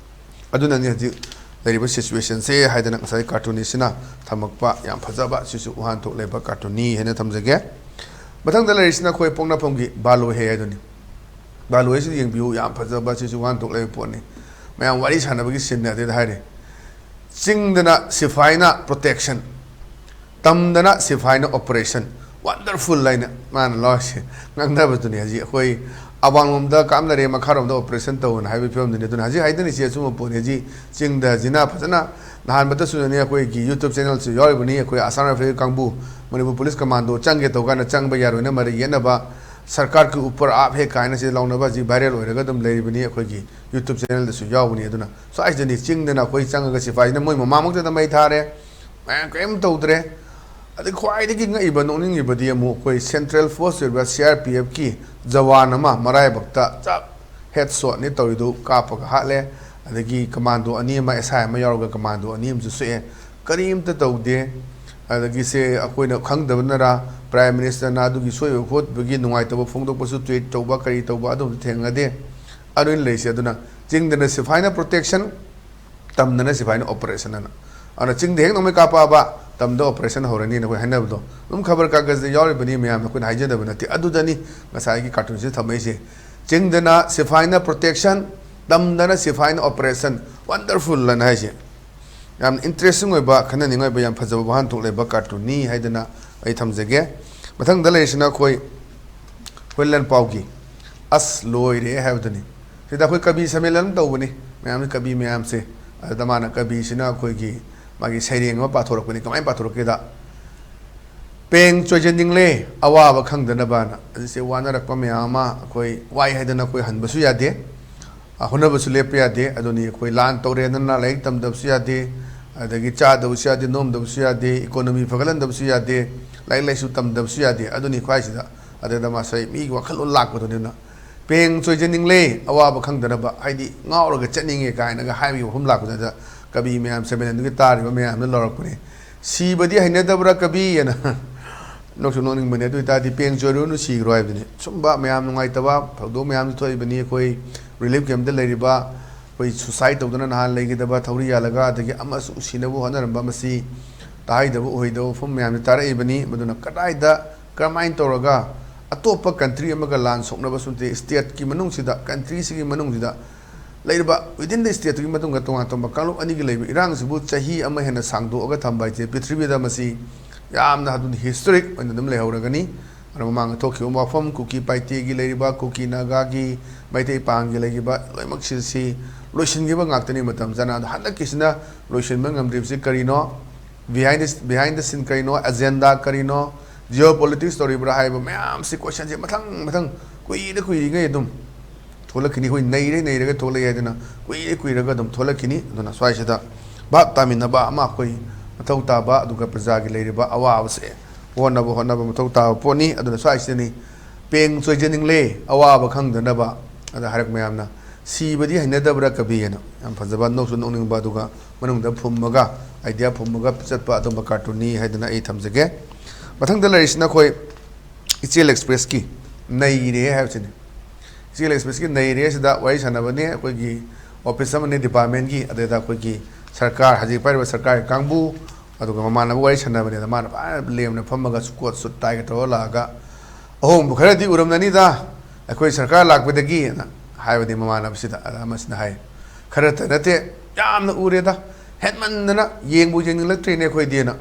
ꯑꯗꯨꯅꯅꯤ ꯍꯧꯖꯤꯛ ꯂꯩꯔꯤꯕ ꯁꯤꯆꯨꯋꯦꯁꯟꯁꯦ ꯍꯥꯏꯗꯅ ꯉꯁꯥꯏ ꯀꯥꯔꯇꯨꯟꯅꯤꯁꯤꯅ ꯊꯝꯃꯛꯄ ꯌꯥꯝ ꯐꯖꯕ, ꯁꯤꯁꯨ ꯋꯥꯍꯟꯊꯣꯛ ꯂꯩꯕ ꯀꯥꯔꯇꯨꯟꯅꯤ ꯍꯥꯏꯅ ꯊꯝꯖꯒꯦ꯫ ꯃꯊꯪꯗ ꯂꯩꯔꯤꯁꯤꯅ ꯑꯩꯈꯣꯏ ꯄꯣꯛꯅꯐꯝꯒꯤ ꯕꯥꯂꯣ ꯍꯦ ꯍꯥꯏꯗꯨꯅꯤ꯫ ꯕꯥꯂꯣ ꯍꯦꯁꯤꯗ ꯌꯦꯡꯕꯤꯌꯨ, ꯌꯥꯝ ꯐꯖꯕ, ꯁꯤꯁꯨ ꯋꯥꯍꯟꯊꯣꯛ ꯂꯩꯕ ꯄꯣꯠꯅꯤ꯫ ꯃꯌꯥꯝ ꯋꯥꯔꯤ ꯁꯥꯟꯅꯕꯒꯤ ꯁꯤꯟꯅꯦ ꯑꯗꯨꯗ ꯍꯥꯏꯔꯤ꯫ "ꯆꯤꯡꯗꯅ ꯁꯤꯐꯥꯏꯅ ꯄ꯭ꯔꯣꯇꯦꯛꯁꯟ, ꯇꯝꯗꯅ ꯁꯤꯐꯥꯏꯅ ꯑꯣꯄꯔꯦꯁꯟ, ꯋꯥꯟꯗꯔꯐꯨꯜ" ꯍꯥꯏꯅ ꯃꯥꯅ ꯂꯧꯔꯤꯁꯦ ꯉꯥꯡꯅꯕꯗꯨꯅꯤ꯫ ꯍꯧꯖꯤꯛ ꯑꯩꯈꯣꯏ ꯑꯋꯥꯡꯂꯣꯝꯗ ꯀꯥꯞꯅꯔꯦ, ꯃꯈꯥꯔꯣꯝꯗ ꯑꯣꯄꯔꯦꯁꯟ ꯇꯧꯅ ꯍꯥꯏꯕꯒꯤ ꯐꯤꯕꯝꯗꯨꯅꯤ꯫ ꯑꯗꯨꯅ ꯍꯧꯖꯤꯛ ꯍꯥꯏꯅꯔꯤꯁꯦ ꯑꯆꯨꯝꯕ ꯄꯣꯠꯅꯤ꯫ ꯍꯧꯖꯤꯛ ꯆꯤꯡꯗ ꯍꯧꯖꯤꯛꯅ ꯐꯖꯅ ꯅꯍꯥꯟꯕꯇꯁꯨꯅꯅꯤ ꯑꯩꯈꯣꯏꯒꯤ YouTube ꯆꯦꯅꯦꯜꯁꯨ ꯌꯥꯎꯔꯤꯕꯅꯤ꯫ ꯑꯩꯈꯣꯏ ꯑꯁꯥꯝ ꯔꯥꯏꯐꯜ ꯀꯥꯡꯕꯨ, ꯃꯅꯤꯄꯨꯔ ꯄꯨꯂꯤꯁ ꯀꯃꯥꯟꯗꯣ ꯆꯪꯒꯦ ꯇꯧꯀꯥꯟꯗ ꯆꯪꯕ ꯌꯥꯔꯣꯏꯅ ꯃꯔꯩ ꯌꯦꯠꯅꯕ, ꯁꯔꯀꯥꯔꯒꯤ ꯎꯄꯔ ꯑꯥꯞ ꯍꯦ ꯀꯥꯏꯅ ꯁꯤ ꯂꯥꯎꯅꯕ ꯍꯧꯖꯤꯛ ꯚꯥꯏꯔꯦꯜ ꯑꯣꯏꯔꯒ ꯑꯗꯨꯝ ꯂꯩꯔꯤꯕꯅꯤ, ꯑꯩꯈꯣꯏꯒꯤ YouTube ꯆꯦꯅꯦꯜꯗꯁꯨ ꯌꯥꯎꯕꯅꯤ꯫ ꯑꯗꯨꯅ ꯁ꯭ꯋꯥꯏꯁꯤꯗꯅꯤ ꯆꯤꯡꯗꯅ ꯑꯩꯈꯣꯏ ꯆꯪꯉꯒ ꯁꯤꯐꯥꯏꯁꯤꯅ ꯃꯣꯏ ꯃꯃꯥꯡꯃꯛꯇꯗ ꯃꯩ ꯊꯥꯔꯦ, ꯃꯌꯥꯝ ꯀꯔꯤꯝ ꯇꯧꯗ꯭ꯔꯦ꯫ ꯑꯗꯩ ꯈ꯭ꯋꯥꯏꯗꯒꯤ ꯉꯛꯏꯕ ꯅꯣꯛꯅꯤꯡꯉꯤꯕꯗꯤ ꯑꯃꯨꯛ ꯑꯩꯈꯣꯏ ꯁꯦꯟꯇ꯭ꯔꯦꯜ ꯐꯣꯔꯁ ꯑꯣꯏꯔꯤꯕ ꯁꯤ ꯑꯥꯔ ꯄꯤ ꯑꯦꯐꯀꯤ ꯖꯋꯥꯟ ꯑꯃ ꯃꯔꯥꯏꯕꯛꯇ ꯆꯞ ꯍꯦꯠ ꯁꯣꯠꯅꯤ ꯇꯧꯔꯤꯗꯨ ꯀꯥꯞꯄꯒ ꯍꯥꯠꯂꯦ꯫ ꯑꯗꯒꯤ ꯀꯃꯥꯟꯗꯣ ꯑꯅꯤ ꯑꯃ, ꯑꯦꯁ ꯑꯥꯏ ꯑꯃ ꯌꯥꯎꯔꯒ ꯀꯃꯥꯟꯗꯣ ꯑꯅꯤ ꯑꯃꯁꯨ ꯁꯣꯛꯑꯦ꯫ ꯀꯔꯤꯝꯇ ꯇꯧꯗꯦ꯫ ꯑꯗꯒꯤ ꯁꯦ ꯑꯩꯈꯣꯏꯅ ꯈꯪꯗꯕꯅꯔ, ꯄ꯭ꯔꯥꯏꯝ ꯃꯤꯅꯤꯁꯇꯔꯅ ꯑꯗꯨꯒꯤ ꯁꯣꯏꯕ ꯈꯣꯠꯄꯒꯤ ꯅꯨꯡꯉꯥꯏꯇꯕ ꯐꯣꯡꯗꯣꯛꯄꯁꯨ ꯇ꯭ꯋꯤꯠ ꯇꯧꯕ ꯀꯔꯤ ꯇꯧꯕ ꯑꯗꯨꯝꯁꯨ ꯊꯦꯡꯅꯗꯦ꯫ ꯑꯗꯨꯅ ꯂꯩꯔꯤꯁꯦ꯫ ꯑꯗꯨꯅ ꯆꯤꯡꯗꯅ ꯁꯤꯐꯥꯏꯅ ꯄ꯭ꯔꯣꯇꯦꯛꯁꯟ, ꯇꯝꯗꯅ ꯁꯤꯐꯥꯏꯅ ꯑꯣꯄꯔꯦꯁꯟ ꯑꯅ꯫ ꯑꯗꯨꯅ ꯆꯤꯡꯗ ꯍꯦꯛ ꯅꯣꯡꯃꯩ ꯀꯥꯞꯄꯛꯑꯕ, ꯇꯝꯗ ꯑꯣꯄꯔꯦꯁꯟ ꯍꯧꯔꯅꯤꯅ ꯑꯩꯈꯣꯏ ꯍꯥꯏꯅꯕꯗꯣ ꯑꯗꯨꯝ ꯈꯕꯔ ꯀꯥꯒꯖꯗ ꯌꯥꯎꯔꯤꯕꯅꯤ ꯃꯌꯥꯝ, ꯑꯩꯈꯣꯏꯅ ꯍꯥꯏꯖꯗꯕ ꯅꯠꯇꯦ꯫ ꯑꯗꯨꯗꯅꯤ ꯉꯁꯥꯏꯒꯤ ꯀꯥꯔꯇꯨꯟꯁꯤꯗ ꯊꯝꯃꯛꯏꯁꯦ꯫ ꯆꯤꯡꯗꯅ ꯁꯤꯐꯥꯏꯅ ꯄ꯭ꯔꯣꯇꯦꯛꯁꯟ, ꯇꯝꯗꯅ ꯁꯤꯐꯥꯏꯅ ꯑꯣꯄꯔꯦꯁꯟ꯫ ꯋꯟꯗꯔꯐꯨꯜ ꯑꯅ ꯍꯥꯏꯁꯦ꯫ ꯌꯥꯝ ꯏꯟꯇꯔꯦꯁꯇꯤꯡ ꯑꯣꯏꯕ, ꯈꯟꯅꯅꯤꯡꯉꯥꯏ ꯑꯣꯏꯕ, ꯌꯥꯝ ꯐꯖꯕ ꯋꯥꯍꯟꯊꯣꯛ ꯂꯩꯕ ꯀꯥꯔꯇꯨꯟꯅꯤ ꯍꯥꯏꯗꯅ ꯑꯩ ꯊꯝꯖꯒꯦ꯫ ꯃꯊꯪꯗ ꯂꯩꯔꯤꯁꯤꯅ ꯑꯩꯈꯣꯏ, ꯑꯩꯈꯣꯏ ꯂꯟꯄꯥꯎꯒꯤ ꯑꯁ ꯂꯣꯏꯔꯦ ꯍꯥꯏꯕꯗꯨꯅꯤ꯫ ꯁꯤꯗ ꯑꯩꯈꯣꯏ ꯀꯕꯤ ꯁꯝꯃꯦꯂꯟ ꯇꯧꯕꯅꯤ, ꯃꯌꯥꯝ ꯀꯕꯤ ꯃꯌꯥꯝꯁꯦ꯫ ꯑꯗꯨꯗ ꯃꯥꯅ ꯀꯕꯤꯁꯤꯅ ꯑꯩꯈꯣꯏꯒꯤ ꯃꯥꯒꯤ ꯁꯩꯔꯦꯡ ꯑꯃ ꯄꯥꯊꯣꯔꯛꯄꯅꯤ꯫ ꯀꯃꯥꯏꯅ ꯄꯥꯊꯣꯔꯛꯀꯦꯗ, ꯄꯦꯡ ꯆꯣꯏꯖꯅꯤꯡꯂꯦ ꯑꯋꯥꯕ ꯈꯪꯗꯅꯕꯅ꯫ ꯑꯗꯨꯁꯦ ꯋꯥꯅꯔꯛꯄ ꯃꯌꯥꯝ ꯑꯃ ꯑꯩꯈꯣꯏ ꯋꯥꯏ ꯍꯥꯏꯗꯅ ꯑꯩꯈꯣꯏ ꯍꯟꯕꯁꯨ ꯌꯥꯗꯦ, ꯑ, ꯍꯣꯠꯅꯕꯁꯨ ꯂꯦꯞꯄ ꯌꯥꯗꯦ꯫ ꯑꯗꯨꯅꯤ ꯑꯩꯈꯣꯏ ꯂꯥꯟ ꯇꯧꯔꯦꯗꯅ ꯂꯥꯏꯔꯤꯛ ꯇꯝꯗꯕꯁꯨ ꯌꯥꯗꯦ, ꯑꯗꯒꯤ ꯆꯥꯗꯕꯁꯨ ꯌꯥꯗꯦ, ꯅꯣꯝꯗꯕꯁꯨ ꯌꯥꯗꯦ, ꯏꯀꯣꯅꯣꯃꯤ ꯐꯒꯠꯍꯟꯗꯕꯁꯨ ꯌꯥꯗꯦ, ꯂꯥꯏꯔꯤꯛ ꯂꯥꯏꯁꯨ ꯇꯝꯗꯕꯁꯨ ꯌꯥꯗꯦ꯫ ꯑꯗꯨꯅꯤ ꯈ꯭ꯋꯥꯏꯁꯤꯗ꯫ ꯑꯗꯨꯗ ꯃꯥꯁꯦ ꯃꯤꯒꯤ ꯋꯥꯈꯜꯂꯣꯟ ꯂꯥꯛꯄꯗꯨꯅꯤꯅ, ꯄꯦꯡ ꯆꯣꯏꯖꯅꯤꯡꯂꯦ ꯑꯋꯥꯕ ꯈꯪꯗꯅꯕ, ꯍꯥꯏꯗꯤ ꯉꯥꯎꯔꯒ ꯆꯠꯅꯤꯡꯉꯦ ꯀꯥꯏꯅꯒ ꯍꯥꯏꯕꯒꯤ ꯋꯥꯐꯝ ꯂꯥꯛꯄꯗꯨꯗ ꯀꯕꯤ ꯃꯌꯥꯝ, ꯁꯦꯃꯦꯂꯟꯗꯨꯒꯤ ꯇꯥꯔꯤꯕ ꯃꯌꯥꯝꯅ ꯂꯧꯔꯛꯄꯅꯦ꯫ "ꯁꯤꯕꯗꯤ ꯍꯩꯅꯗꯕ꯭ꯔꯥ ꯀꯕꯤ?" ꯍꯥꯏꯅ꯫ ꯅꯣꯛꯁꯨ ꯅꯣꯛꯅꯤꯡꯕꯅꯦ꯫ ꯑꯗꯨ ꯑꯣꯏꯇꯥꯔꯗꯤ ꯄꯦꯡ ꯆꯣꯏꯔꯨꯔꯅꯨ, ꯁꯤꯈ꯭ꯔꯣ ꯍꯥꯏꯕꯗꯨꯅꯤ꯫ ꯁꯨꯝꯕ ꯃꯌꯥꯝ ꯅꯨꯡꯉꯥꯏꯇꯕ ꯊꯧꯗꯣꯛ ꯃꯌꯥꯝꯁꯨ ꯊꯣꯛꯏꯕꯅꯤ꯫ ꯑꯩꯈꯣꯏ ꯔꯤꯂꯤꯐ ꯀꯦꯝꯞꯇ ꯂꯩꯔꯤꯕ, ꯑꯩꯈꯣꯏ ꯁꯨꯁꯥꯏꯠ ꯇꯧꯗꯅ ꯅꯍꯥꯟ ꯂꯩꯈꯤꯗꯕ ꯊꯧꯔꯤ ꯌꯥꯜꯂꯒ, ꯑꯗꯒꯤ ꯑꯃꯁꯨ ꯁꯤꯅꯕ ꯍꯣꯠꯅꯔꯝꯕ, ꯃꯁꯤ ꯇꯥꯍꯩꯗꯕ ꯎꯍꯩꯗꯕ ꯋꯥꯐꯝ ꯃꯌꯥꯝꯁꯦ ꯇꯥꯔꯛꯏꯕꯅꯤ꯫ ꯃꯗꯨꯅ ꯀꯗꯥꯏꯗ, ꯀꯔꯝꯍꯥꯏꯅ ꯇꯧꯔꯒ ꯑꯇꯣꯞꯄ ꯀꯟꯇ꯭ꯔꯤ ꯑꯃꯒ ꯂꯥꯟ ꯁꯣꯛꯅꯕꯁꯨ ꯅꯠꯇꯦ, ꯁ꯭ꯇꯦꯠꯀꯤ ꯃꯅꯨꯡꯁꯤꯗ, ꯀꯟꯇ꯭ꯔꯤꯁꯤꯒꯤ ꯃꯅꯨꯡꯁꯤꯗ ꯂꯩꯔꯤꯕ, within the stateꯇꯨꯒꯤ ꯃꯇꯨꯡꯗ ꯇꯣꯉꯥꯟ ꯇꯣꯉꯥꯟꯕ ꯀꯥꯡꯂꯨꯞ ꯑꯅꯤꯒꯤ ꯂꯩꯕ ꯏꯔꯥꯡꯁꯤꯕꯨ ꯆꯍꯤ ꯑꯃ ꯍꯦꯟꯅ ꯁꯥꯡꯗꯣꯛꯑꯒ ꯊꯝꯕ ꯍꯥꯏꯁꯦ ꯄ꯭ꯔꯤꯊꯤꯕꯤꯗ ꯃꯁꯤ ꯌꯥꯝꯅ ꯑꯗꯨꯝ ꯍꯤꯁꯇꯣꯔꯤꯛ ꯑꯣꯏꯅ ꯑꯗꯨꯝ ꯂꯩꯍꯧꯔꯒꯅꯤ꯫ ꯑꯗꯨꯅ ꯃꯃꯥꯡꯗ ꯊꯣꯛꯈꯤꯕ ꯋꯥꯐꯝ, ꯀꯨꯀꯤ ꯄꯥꯏꯇꯦꯒꯤ ꯂꯩꯔꯤꯕ, ꯀꯨꯀꯤ ꯅꯥꯒꯥꯒꯤ, ꯃꯩꯇꯩ ꯄꯥꯡꯒꯤ ꯂꯩꯔꯤꯕ ꯂꯣꯏꯅꯃꯛꯁꯤ, ꯁꯤ ꯂꯣꯏꯁꯤꯟꯈꯤꯕ ꯉꯥꯛꯇꯅꯤ ꯃꯇꯝ ꯆꯥꯅ꯫ ꯑꯗꯣ ꯍꯟꯗꯛꯀꯤꯁꯤꯅ ꯂꯣꯏꯁꯤꯟꯕ ꯉꯝꯗ꯭ꯔꯤꯕꯁꯤ ꯀꯔꯤꯅꯣ? Behind the, behind the scene ꯀꯔꯤꯅꯣ? Agenda ꯀꯔꯤꯅꯣ? ꯖꯤꯑꯣ ꯄꯣꯂꯤꯇꯤꯛꯁ ꯇꯧꯔꯤꯕ꯭ꯔꯥ ꯍꯥꯏꯕ ꯃꯌꯥꯝꯁꯤ, ꯀꯣꯏꯁꯟꯁꯦ ꯃꯊꯪ ꯃꯊꯪ ꯀꯨꯏꯔ ꯀꯨꯏꯔꯤꯉꯩ ꯑꯗꯨꯝ ꯊꯣꯛꯂꯛꯈꯤꯅꯤ꯫ ꯑꯩꯈꯣꯏ ꯅꯩꯔꯦ ꯅꯩꯔꯒ ꯊꯣꯛꯂꯛꯑꯦ ꯍꯥꯏꯗꯅ ꯀꯨꯏꯔ ꯀꯨꯏꯔꯒ ꯑꯗꯨꯝ ꯊꯣꯛꯂꯛꯈꯤꯅꯤ꯫ ꯑꯗꯨꯅ ꯁ꯭ꯋꯥꯏꯁꯤꯗ ꯚꯥꯞ ꯇꯥꯃꯤꯟꯅꯕ ꯑꯃ ꯑꯩꯈꯣꯏ ꯃꯊꯧ ꯇꯥꯕ, ꯑꯗꯨꯒ ꯄ꯭ꯔꯖꯥꯒꯤ ꯂꯩꯔꯤꯕ ꯑꯋꯥꯕꯁꯦ ꯑꯣꯟꯅꯕ ꯍꯣꯠꯅꯕ ꯃꯊꯧ ꯇꯥꯕ ꯄꯣꯠꯅꯤ꯫ ꯑꯗꯨꯅ ꯁ꯭ꯋꯥꯏꯁꯤꯗꯅꯤ ꯄꯦꯡ ꯆꯣꯏꯖꯅꯤꯡꯂꯦ ꯑꯋꯥꯕ ꯈꯪꯗꯅꯕ꯫ ꯑꯗ ꯍꯥꯏꯔꯛ ꯃꯌꯥꯝꯅ, "ꯁꯤꯕꯗꯤ ꯍꯩꯅꯗꯕ꯭ꯔꯥ ꯀꯕꯤ?" ꯍꯥꯏꯅ꯫ ꯌꯥꯝ ꯐꯖꯕ, ꯅꯣꯛꯁꯨ ꯅꯣꯛꯅꯤꯡꯕ, ꯑꯗꯨꯒ ꯃꯅꯨꯡꯗ ꯐꯨꯝꯃꯒ, ꯑꯥꯏꯗꯤꯌꯥ ꯐꯨꯝꯃꯒ ꯆꯠꯄ ꯑꯗꯨꯝꯕ ꯀꯥꯔꯇꯨꯟꯅꯤ ꯍꯥꯏꯗꯅ ꯑꯩ ꯊꯝꯖꯒꯦ꯫ ꯃꯊꯪꯗ ꯂꯩꯔꯤꯁꯤꯅ ꯑꯩꯈꯣꯏ ꯏꯆꯦꯜ ꯑꯦꯛꯁꯄ꯭ꯔꯦꯁꯀꯤ ꯅꯩꯔꯦ ꯍꯥꯏꯕꯁꯤꯅꯤ꯫ ꯏꯆꯦꯜ ꯑꯦꯛꯁꯄ꯭ꯔꯦꯁꯀꯤ ꯅꯩꯔꯦ ꯁꯤꯗ ꯋꯥꯔꯤ ꯁꯥꯟꯅꯕꯅꯦ ꯑꯩꯈꯣꯏꯒꯤ ꯑꯣꯐꯤꯁ ꯑꯃꯅꯤ, ꯗꯤꯄꯥꯔꯠꯃꯦꯟꯒꯤ, ꯑꯗꯨꯗ ꯑꯩꯈꯣꯏꯒꯤ ꯁꯔꯀꯥꯔ, ꯍꯧꯖꯤꯛ ꯄꯥꯏꯔꯤꯕ ꯁꯔꯀꯥꯔꯒꯤ ꯀꯥꯡꯕꯨ, ꯑꯗꯨꯒ ꯃꯃꯥꯟꯅꯕ ꯋꯥꯔꯤ ꯁꯥꯟꯅꯕꯅꯦ꯫ ꯑꯗ ꯃꯥꯅ ꯐꯖꯅ ꯂꯦꯝꯅ ꯐꯝꯃꯒ ꯀꯣꯠ ꯁꯨꯠ ꯇꯥꯏꯒ ꯇꯧꯔ ꯂꯥꯛꯑꯒ, "ꯑꯍꯣꯡꯕ ꯈꯔꯗꯤ ꯎꯔꯝꯂꯅꯤꯗ ꯑꯩꯈꯣꯏ ꯁꯔꯀꯥꯔ ꯂꯥꯛꯄꯗꯒꯤꯅ" ꯍꯥꯏꯕꯗꯤ ꯃꯃꯥꯟꯅꯕꯁꯤꯗ꯫ ꯑꯗ ꯑꯃꯁꯤꯅ ꯍꯥꯏ, "ꯈꯔꯇ ꯅꯠꯇꯦ, ꯌꯥꯝꯅ ꯎꯔꯦꯗ, ꯍꯦꯟꯃꯟꯗꯅ ꯌꯦꯡꯕꯨ ꯌꯦꯡꯅꯤꯡꯂꯛꯇ꯭ꯔꯦꯅꯦ ꯑꯩꯈꯣꯏꯗꯤꯅ"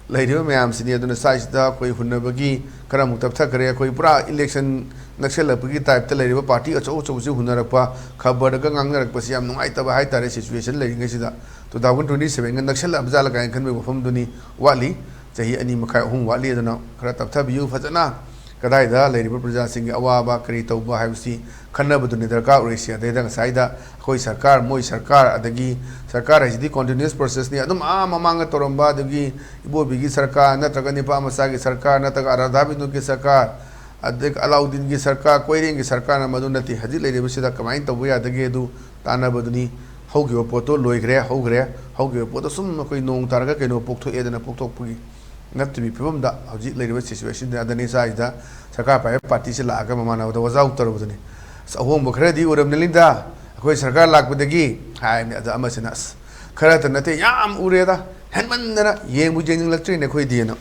ꯂꯩꯔꯤꯕ ꯃꯌꯥꯝꯁꯤꯅꯤ꯫ ꯑꯗꯨꯅ ꯁ꯭ꯋꯥꯏꯁꯤꯗ ꯑꯩꯈꯣꯏ ꯍꯨꯟꯅꯕꯒꯤ ꯈꯔ ꯑꯃꯨꯛ ꯇꯞꯊꯈ꯭ꯔꯦ꯫ ꯑꯩꯈꯣꯏ ꯄꯨꯔꯥ ꯏꯂꯦꯛꯁꯟ ꯅꯛꯁꯜꯂꯛꯄꯒꯤ ꯇꯥꯏꯞꯇ ꯂꯩꯔꯤꯕ ꯄꯥꯔꯇꯤ ꯑꯆꯧ ꯑꯆꯧꯕꯁꯤ ꯍꯨꯟꯅꯔꯛꯄ, ꯈꯕꯔꯗꯒ ꯉꯥꯡꯅꯔꯛꯄꯁꯤ ꯌꯥꯝ ꯅꯨꯡꯉꯥꯏꯇꯕ ꯍꯥꯏꯇꯥꯔꯦ꯫ ꯁꯤꯆꯨꯋꯦꯁꯟ ꯂꯩꯔꯤꯉꯩꯁꯤꯗ two thousand twenty sevenꯒ ꯅꯛꯁꯜꯂꯛꯑꯕ ꯖꯥꯠꯂ ꯀꯥꯏꯅ ꯈꯟꯕꯒꯤ ꯋꯥꯐꯝꯗꯨꯅꯤ꯫ ꯋꯥꯠꯂꯤ, ꯆꯍꯤ ꯑꯅꯤ ꯃꯈꯥꯏ ꯑꯍꯨꯝ ꯋꯥꯠꯂꯤ꯫ ꯑꯗꯨꯅ ꯈꯔ ꯇꯞꯊꯕꯤꯌꯨ ꯐꯖꯅ꯫ ꯀꯗꯥꯏꯗ ꯂꯩꯔꯤꯕ ꯄ꯭ꯔꯖꯥꯁꯤꯡꯒꯤ ꯑꯋꯥꯕ ꯀꯔꯤ ꯇꯧꯕ ꯍꯥꯏꯕꯁꯤ ꯈꯟꯅꯕꯗꯨꯅꯤ ꯗꯔꯀꯥꯔ ꯑꯣꯏꯔꯤꯁꯤ꯫ ꯑꯗꯩꯗ ꯉꯁꯥꯏꯗ ꯑꯩꯈꯣꯏ ꯁꯔꯀꯥꯔ, ꯃꯣꯏ ꯁꯔꯀꯥꯔ, ꯑꯗꯒꯤ ꯁꯔꯀꯥꯔ ꯍꯥꯏꯁꯤꯗꯤ continuous processꯅꯤ꯫ ꯑꯗꯨꯝ ꯑꯥ ꯃꯃꯥꯡꯗ ꯇꯧꯔꯝꯕ, ꯑꯗꯒꯤ ꯏꯕꯣꯕꯤꯒꯤ ꯁꯔꯀꯥꯔ ꯅꯠꯇ꯭ꯔꯒ ꯅꯤꯄꯥ ꯃꯆꯥꯒꯤ ꯁꯔꯀꯥꯔ ꯅꯠꯇ꯭ꯔꯒ ꯔꯥꯙꯥ ꯕꯤꯅꯣꯗꯀꯤ ꯁꯔꯀꯥꯔ, ꯑꯗꯒꯤ ꯑꯂꯥꯎꯗꯤꯟꯒꯤ ꯁꯔꯀꯥꯔ, ꯀꯣꯏꯔꯦꯡꯒꯤ ꯁꯔꯀꯥꯔꯅ ꯃꯗꯨ ꯅꯠꯇꯦ꯫ ꯍꯧꯖꯤꯛ ꯂꯩꯔꯤꯕꯁꯤꯗ ꯀꯃꯥꯏꯅ ꯇꯧꯕ ꯌꯥꯗꯒꯦ ꯑꯗꯨ ꯇꯥꯟꯅꯕꯗꯨꯅꯤ꯫ ꯍꯧꯈꯤꯕ ꯄꯣꯠꯇꯣ ꯂꯣꯏꯈ꯭ꯔꯦ, ꯍꯧꯈ꯭ꯔꯦ꯫ ꯍꯧꯈꯤꯕ ꯄꯣꯠꯇꯣ ꯁꯨꯝ ꯑꯩꯈꯣꯏ ꯅꯣꯡ ꯇꯥꯔꯒ ꯀꯩꯅꯣ ꯄꯣꯛꯊꯣꯛꯑꯦꯗꯅ ꯄꯣꯛꯊꯣꯛꯄꯒꯤ ꯅꯠꯇꯕꯤ ꯐꯤꯕꯝꯗ ꯍꯧꯖꯤꯛ ꯂꯩꯔꯤꯕ ꯁꯤꯆꯨꯋꯦꯁꯟꯗ ꯑꯗꯅꯤ ꯁ꯭ꯋꯥꯏꯁꯤꯗ ꯁꯔꯀꯥꯔ ꯄꯥꯏꯕ ꯄꯥꯔꯇꯤꯁꯤ ꯂꯥꯛꯑꯒ ꯃꯃꯥꯟꯅꯕꯗ ꯋꯥꯖꯥꯎ ꯇꯧꯔꯨꯕꯗꯨꯅꯤ꯫ "ꯑꯁ, ꯑꯍꯣꯡꯕ ꯈꯔꯗꯤ ꯎꯔꯝꯂꯅꯤꯗ ꯑꯩꯈꯣꯏ ꯁꯔꯀꯥꯔ ꯂꯥꯛꯄꯗꯒꯤ" ꯍꯥꯏꯕꯅꯤ꯫ ꯑꯗ ꯑꯃꯁꯤꯅ, "ꯑꯁ, ꯈꯔꯇ ꯅꯠꯇꯦ, ꯌꯥꯝ ꯎꯔꯦꯗ, ꯍꯦꯟꯃꯟꯗꯅ ꯌꯦꯡꯕꯨ ꯌꯦꯡꯅꯤꯡꯂꯛꯇ꯭ꯔꯦꯅꯦ ꯑꯩꯈꯣꯏꯗꯤꯅ"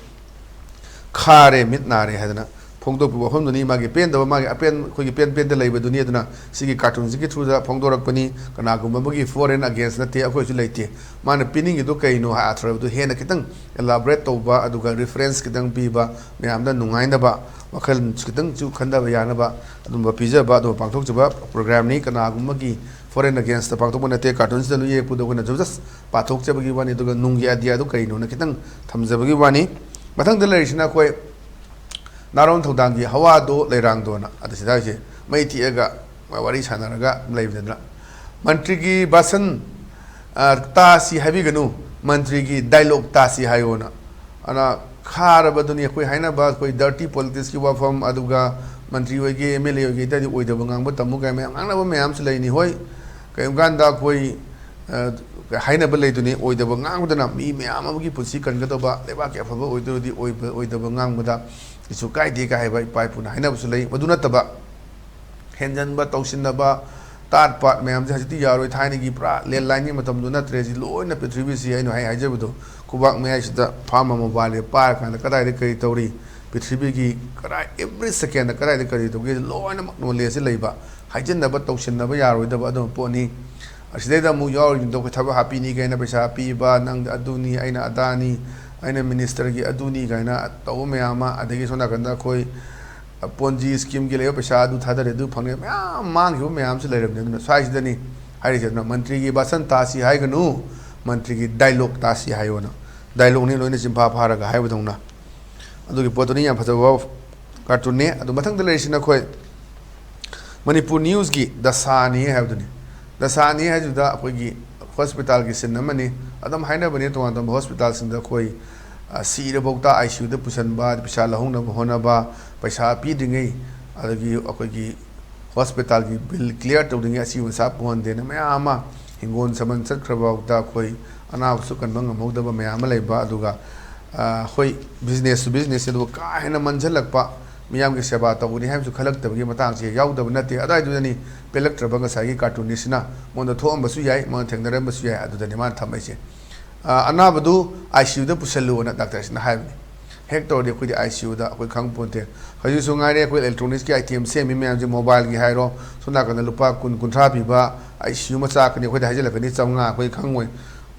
ꯈꯥꯔꯦ, ꯃꯤꯠ ꯅꯥꯔꯦ ꯍꯥꯏꯗꯅ ꯐꯣꯡꯗꯣꯛꯄ ꯋꯥꯐꯝꯗꯨꯅꯤ꯫ ꯃꯥꯒꯤ ꯄꯦꯟꯗꯕ, ꯃꯥꯒꯤ ꯑꯄꯦꯟ, ꯑꯩꯈꯣꯏꯒꯤ ꯄꯦꯟ ꯄꯦꯟꯗ ꯂꯩꯕꯗꯨꯅꯤ꯫ ꯑꯗꯨꯅ ꯁꯤꯒꯤ ꯀꯥꯔꯇꯨꯟꯁꯤꯒꯤ ꯊ꯭ꯔꯨꯗ ꯐꯣꯡꯗꯣꯔꯛꯄꯅꯤ꯫ ꯀꯅꯥꯒꯨꯝꯕ ꯑꯃꯒꯤ for and against ꯅꯠꯇꯦ, ꯑꯩꯈꯣꯏꯁꯨ ꯂꯩꯇꯦ꯫ ꯃꯥꯅ ꯄꯤꯅꯤꯡꯉꯤꯗꯣ ꯀꯩꯅꯣ ꯍꯥꯏ ꯑꯥꯔꯊꯗꯨ ꯍꯦꯟꯅ ꯈꯤꯇꯪ ꯏꯂꯥꯕꯣꯔꯦꯠ ꯇꯧꯕ, ꯑꯗꯨꯒ ꯔꯤꯐꯔꯦꯟꯁ ꯈꯤꯇꯪ ꯄꯤꯕ, ꯃꯌꯥꯝꯗ ꯅꯨꯡꯉꯥꯏꯅꯕ, ꯋꯥꯈꯜ ꯈꯤꯇꯪꯁꯨ ꯈꯟꯊꯕ ꯌꯥꯅꯕ ꯑꯗꯨꯝꯕ ꯄꯤꯖꯕ, ꯑꯗꯨꯝꯕ ꯄꯥꯡꯊꯣꯛꯆꯕ ꯄ꯭ꯔꯣꯒ꯭ꯔꯥꯝꯅꯤ꯫ ꯀꯅꯥꯒꯨꯝꯕꯒꯤ for and against ꯄꯥꯡꯊꯣꯛꯄ ꯅꯠꯇꯦ꯫ ꯀꯥꯔꯇꯨꯟꯁꯤꯗ ꯂꯣꯏ ꯌꯦꯛꯄꯗꯣ ꯑꯩꯈꯣꯏꯅ just ꯄꯥꯊꯣꯛꯆꯕꯒꯤ ꯋꯥꯅꯤ꯫ ꯑꯗꯨꯒ ꯅꯨꯡꯒꯤ ꯑꯥꯏꯗꯤꯌꯥꯗꯨ ꯀꯩꯅꯣꯅ ꯈꯤꯇꯪ ꯊꯝꯖꯕꯒꯤ ꯋꯥꯅꯤ꯫ ꯃꯊꯪꯗ ꯂꯩꯔꯤꯁꯤꯅ ꯑꯩꯈꯣꯏ ꯅꯥꯔꯣꯟ ꯊꯧꯗꯥꯡꯒꯤ ꯍꯋꯥꯗꯣ ꯂꯩꯔꯥꯡꯗꯣꯅ, ꯑꯗꯨ ꯁꯤꯗ ꯍꯥꯏꯁꯦ ꯃꯩ ꯊꯤꯛꯑꯒ ꯋꯥꯔꯤ ꯁꯥꯟꯅꯔꯒ ꯂꯩꯕꯅꯤꯗꯅ, ꯃꯟꯇ꯭ꯔꯤꯒꯤ ꯕꯥꯁꯟ, ꯑ, ꯇꯥꯁꯤ ꯍꯥꯏꯕꯤꯒꯅꯨ, ꯃꯟꯇ꯭ꯔꯤꯒꯤ ꯗꯥꯏꯂꯣꯛ ꯇꯥꯁꯤ ꯍꯥꯏꯌꯣꯅ꯫ ꯑꯗꯨꯅ ꯈꯥꯔꯕꯗꯨꯅꯤ ꯑꯩꯈꯣꯏ ꯍꯥꯏꯅꯕ, ꯑꯩꯈꯣꯏ ꯗꯔꯇꯤ ꯄꯣꯂꯤꯇꯤꯛꯁꯀꯤ ꯋꯥꯐꯝ, ꯑꯗꯨꯒ ꯃꯟꯇ꯭ꯔꯤ ꯑꯣꯏꯒꯦ, ꯑꯦꯝ ꯑꯦꯜ ꯑꯦ ꯑꯣꯏꯒꯦ ꯏꯇꯥꯗꯤ ꯑꯣꯏꯗꯕ ꯉꯥꯡꯕ ꯇꯝꯃꯨ ꯀꯥꯏꯅ ꯃꯌꯥꯝ ꯉꯥꯡꯅꯕ ꯃꯌꯥꯝꯁꯨ ꯂꯩꯅꯤ꯫ ꯍꯣꯏ, ꯀꯔꯤꯒꯨꯝꯕ ꯀꯥꯟꯗ ꯑꯩꯈꯣꯏ, ꯑ, ꯍꯥꯏꯅꯕ ꯂꯩꯗꯨꯅꯤ, ꯑꯣꯏꯗꯕ ꯉꯥꯡꯕꯗꯅ ꯃꯤ ꯃꯌꯥꯝ ꯑꯃꯒꯤ ꯄꯨꯟꯁꯤ ꯀꯟꯒꯗꯧꯕ, ꯂꯩꯕꯥꯛꯀꯤ ꯑꯐꯕ ꯑꯣꯏꯗꯧꯔꯗꯤ ꯑꯣꯏꯕ, ꯑꯣꯏꯗꯕ ꯉꯥꯡꯕꯗ ꯀꯩꯁꯨ ꯀꯥꯏꯗꯦ ꯀꯥꯏ ꯍꯥꯏꯕ ꯏꯄꯥ ꯏꯄꯨꯅ ꯍꯥꯏꯅꯕꯁꯨ ꯂꯩ꯫ ꯃꯗꯨ ꯅꯠꯇꯕ ꯍꯦꯟꯖꯟꯕ, ꯇꯧꯁꯤꯟꯅꯕ, ꯇꯥꯠ ꯄꯥꯠ ꯃꯌꯥꯝꯁꯦ ꯍꯧꯖꯤꯛꯇꯤ ꯌꯥꯔꯣꯏ꯫ ꯊꯥꯏꯅꯒꯤ ꯄꯨꯔꯥ ꯂꯦꯟꯂꯥꯏꯟꯒꯤ ꯃꯇꯝꯗꯣ ꯅꯠꯇ꯭ꯔꯦ꯫ ꯍꯧꯖꯤꯛ ꯂꯣꯏꯅ ꯄ꯭ꯔꯤꯊꯤꯕꯤꯁꯤ ꯑꯩꯅ ꯍꯥꯏ ꯍꯥꯏꯖꯕꯗꯣ, ꯈꯨꯕꯥꯛ ꯃꯌꯥꯏꯁꯤꯗ ꯐꯥꯝ ꯑꯃ ꯃꯣꯕꯥꯏꯜꯁꯦ ꯄꯥꯏꯔꯀꯥꯟꯗ ꯀꯗꯥꯏꯗ ꯀꯔꯤ ꯇꯧꯔꯤ, ꯄ꯭ꯔꯤꯊꯤꯕꯤꯒꯤ ꯀꯗꯥꯏ, ꯑꯦꯕ꯭ꯔꯤ ꯁꯦꯀꯦꯟꯗ ꯀꯗꯥꯏꯗ ꯀꯔꯤ ꯇꯧꯒꯦ ꯂꯣꯏꯅꯃꯛ ꯅꯣꯂꯦꯖꯁꯦ ꯂꯩꯕ, ꯍꯥꯏꯖꯤꯟꯅꯕ, ꯇꯧꯁꯤꯟꯅꯕ ꯌꯥꯔꯣꯏꯗꯕ ꯑꯗꯨꯝꯕ ꯄꯣꯠꯅꯤ꯫ ꯑꯁꯤꯗꯩꯗ ꯑꯃꯨꯛ ꯌꯥꯎꯔꯤꯕꯗꯣ ꯑꯩꯈꯣꯏ ꯊꯕꯛ ꯍꯥꯞꯄꯤꯅꯤ ꯀꯥꯏꯅ ꯄꯩꯁꯥ ꯄꯤꯕ, ꯅꯪ ꯑꯗꯨꯅꯤ, ꯑꯩꯅ ꯑꯗꯥꯅꯤ, ꯑꯩꯅ ꯃꯤꯅꯤꯁꯇꯔꯒꯤ ꯑꯗꯨꯅꯤ ꯀꯥꯏꯅ ꯇꯧꯕ ꯃꯌꯥꯝ ꯑꯃ, ꯑꯗꯒꯤ ꯁꯣꯝ ꯅꯥꯀꯟꯗ ꯑꯩꯈꯣꯏ ꯄꯣꯟꯖꯤ ꯁ꯭ꯀꯤꯝꯒꯤ ꯂꯩꯕ ꯄꯩꯁꯥ ꯑꯗꯨ ꯊꯥꯗꯔꯦ, ꯑꯗꯨ ꯐꯪꯉꯦ, ꯃꯌꯥꯝ ꯃꯥꯡꯈꯤꯕ ꯃꯌꯥꯝꯁꯨ ꯂꯩꯔꯕꯅꯤ꯫ ꯑꯗꯨꯅ ꯁ꯭ꯋꯥꯏꯁꯤꯗꯅꯤ ꯍꯥꯏꯔꯤꯁꯦ꯫ ꯑꯗꯨꯅ ꯃꯟꯇ꯭ꯔꯤꯒꯤ ꯕꯥꯁꯟ ꯇꯥꯁꯤ ꯍꯥꯏꯒꯅꯨ, ꯃꯟꯇ꯭ꯔꯤꯒꯤ ꯗꯥꯏꯂꯣꯛ ꯇꯥꯁꯤ ꯍꯥꯏꯌꯣꯅ꯫ ꯗꯥꯏꯂꯣꯛꯅꯤ ꯂꯣꯏꯅ ꯆꯤꯟꯐꯥ ꯐꯥꯔꯒ ꯍꯥꯏꯕꯗꯧꯅ꯫ ꯑꯗꯨꯒꯤ ꯄꯣꯠꯇꯨꯅꯤ, ꯌꯥꯝ ꯐꯖꯕ ꯀꯥꯔꯇꯨꯟꯅꯤ꯫ ꯑꯗꯨ ꯃꯊꯪꯗ ꯂꯩꯔꯤꯁꯤꯅ ꯑꯩꯈꯣꯏ ꯃꯅꯤꯄꯨꯔ ꯅ꯭ꯌꯨꯁꯀꯤ ꯗꯁꯥꯅꯤ ꯍꯥꯏꯕꯗꯨꯅꯤ꯫ ꯗꯁꯥꯅꯤ ꯍꯥꯏꯁꯤꯗ ꯑꯩꯈꯣꯏꯒꯤ ꯍꯣꯁꯄꯤꯇꯥꯜꯒꯤ ꯁꯤꯟ ꯑꯃꯅꯤ꯫ ꯑꯗꯨꯝ ꯍꯥꯏꯅꯕꯅꯤ, ꯇꯣꯉꯥꯟ ꯇꯣꯉꯥꯟꯕ ꯍꯣꯁꯄꯤꯇꯥꯜꯁꯤꯡꯗ ꯑꯩꯈꯣꯏ, ꯑ, ꯁꯤꯔꯐꯥꯎꯗ ꯑꯥꯏ ꯁꯤ ꯌꯨꯗ ꯄꯨꯁꯤꯟꯕ, ꯄꯩꯁꯥ ꯂꯧꯍꯧꯅꯕ ꯍꯣꯠꯅꯕ, ꯄꯩꯁꯥ ꯄꯤꯗ꯭ꯔꯤꯉꯩ, ꯑꯗꯒꯤ ꯑꯩꯈꯣꯏꯒꯤ ꯍꯣꯁꯄꯤꯇꯥꯜꯒꯤ ꯕꯤꯜ ꯀ꯭ꯂꯤꯌꯥꯔ ꯇꯧꯗ꯭ꯔꯤꯉꯩ ꯑꯁꯤꯒꯨꯝꯕ ꯄꯩꯁꯥ ꯄꯨꯍꯟꯗꯦꯅ ꯃꯌꯥꯝ ꯑꯃ, ꯍꯤꯡꯒꯣꯜ ꯁꯝꯕꯜ ꯆꯠꯈ꯭ꯔꯐꯥꯎꯗ ꯑꯩꯈꯣꯏ ꯑꯅꯥꯕꯁꯨ ꯀꯟꯕ ꯉꯝꯍꯧꯗꯕ ꯃꯌꯥꯝ ꯑꯃ ꯂꯩꯕ, ꯑꯗꯨꯒ, ꯑ, ꯑꯩꯈꯣꯏ ꯕꯤꯖꯤꯅꯦꯁꯁꯨ ꯕꯤꯖꯤꯅꯦꯁꯅꯤ, ꯑꯗꯨꯒ ꯀꯥ ꯍꯦꯟꯅ ꯃꯟꯁꯤꯜꯂꯛꯄ, ꯃꯤꯌꯥꯝꯒꯤ ꯁꯦꯕꯥ ꯇꯧꯒꯅꯤ ꯍꯥꯏꯕꯁꯨ ꯈꯜꯂꯛꯇꯕꯒꯤ ꯃꯇꯥꯡꯁꯦ ꯌꯥꯎꯗꯕ ꯅꯠꯇꯦ꯫ ꯑꯗꯨꯋꯥꯏꯗꯨꯗꯅꯤ ꯄꯦꯜꯂꯛꯇ꯭ꯔꯕ ꯉꯁꯥꯏꯒꯤ ꯀꯥꯔꯇꯨꯟꯅꯤꯁꯤꯅ꯫ ꯃꯉꯣꯟꯗ ꯊꯣꯛꯑꯝꯕꯁꯨ ꯌꯥꯏ, ꯃꯉꯣꯟꯗ ꯊꯦꯡꯅꯔꯝꯕꯁꯨ ꯌꯥꯏ, ꯑꯗꯨꯗꯅꯤ ꯃꯥꯅ ꯊꯝꯃꯛꯏꯁꯦ꯫ ꯑ, ꯑꯅꯥꯕꯗꯨ ꯑꯥꯏ ꯁꯤ ꯌꯨꯗ ꯄꯨꯁꯜꯂꯨꯅ ꯗꯥꯛꯇꯔꯁꯤꯅ ꯍꯥꯏꯕꯅꯤ꯫ ꯍꯦꯛ ꯇꯧꯔꯗꯤ ꯑꯩꯈꯣꯏꯗꯤ ꯑꯥꯏ ꯁꯤ ꯌꯨꯗ ꯑꯩꯈꯣꯏ ꯈꯪ ꯄꯣꯟꯇꯦ꯫ ꯍꯧꯖꯤꯛꯁꯨ ꯉꯥꯏꯔꯦ, ꯑꯩꯈꯣꯏ ꯏꯂꯦꯛꯇ꯭ꯔꯣꯅꯤꯛꯁꯀꯤ ꯑꯥꯏꯇꯦꯝ ꯁꯦꯝꯃꯤ ꯃꯌꯥꯝꯁꯦ, ꯃꯣꯕꯥꯏꯜꯒꯤ ꯍꯥꯏꯔꯣ, ꯁꯣꯝ ꯅꯥꯀꯟꯗ ꯂꯨꯄꯥ ꯀꯨꯟ, ꯀꯨꯟꯊ꯭ꯔꯥ ꯄꯤꯕ ꯑꯥꯏ ꯁꯤ ꯌꯨ ꯃꯆꯥ ꯈꯛꯇꯅꯤ ꯑꯩꯈꯣꯏꯗ ꯍꯥꯏꯖꯤꯜꯂꯛꯀꯅꯤ, ꯆꯥꯝꯃꯉꯥ ꯑꯩꯈꯣꯏ ꯈꯪꯉꯣꯏ꯫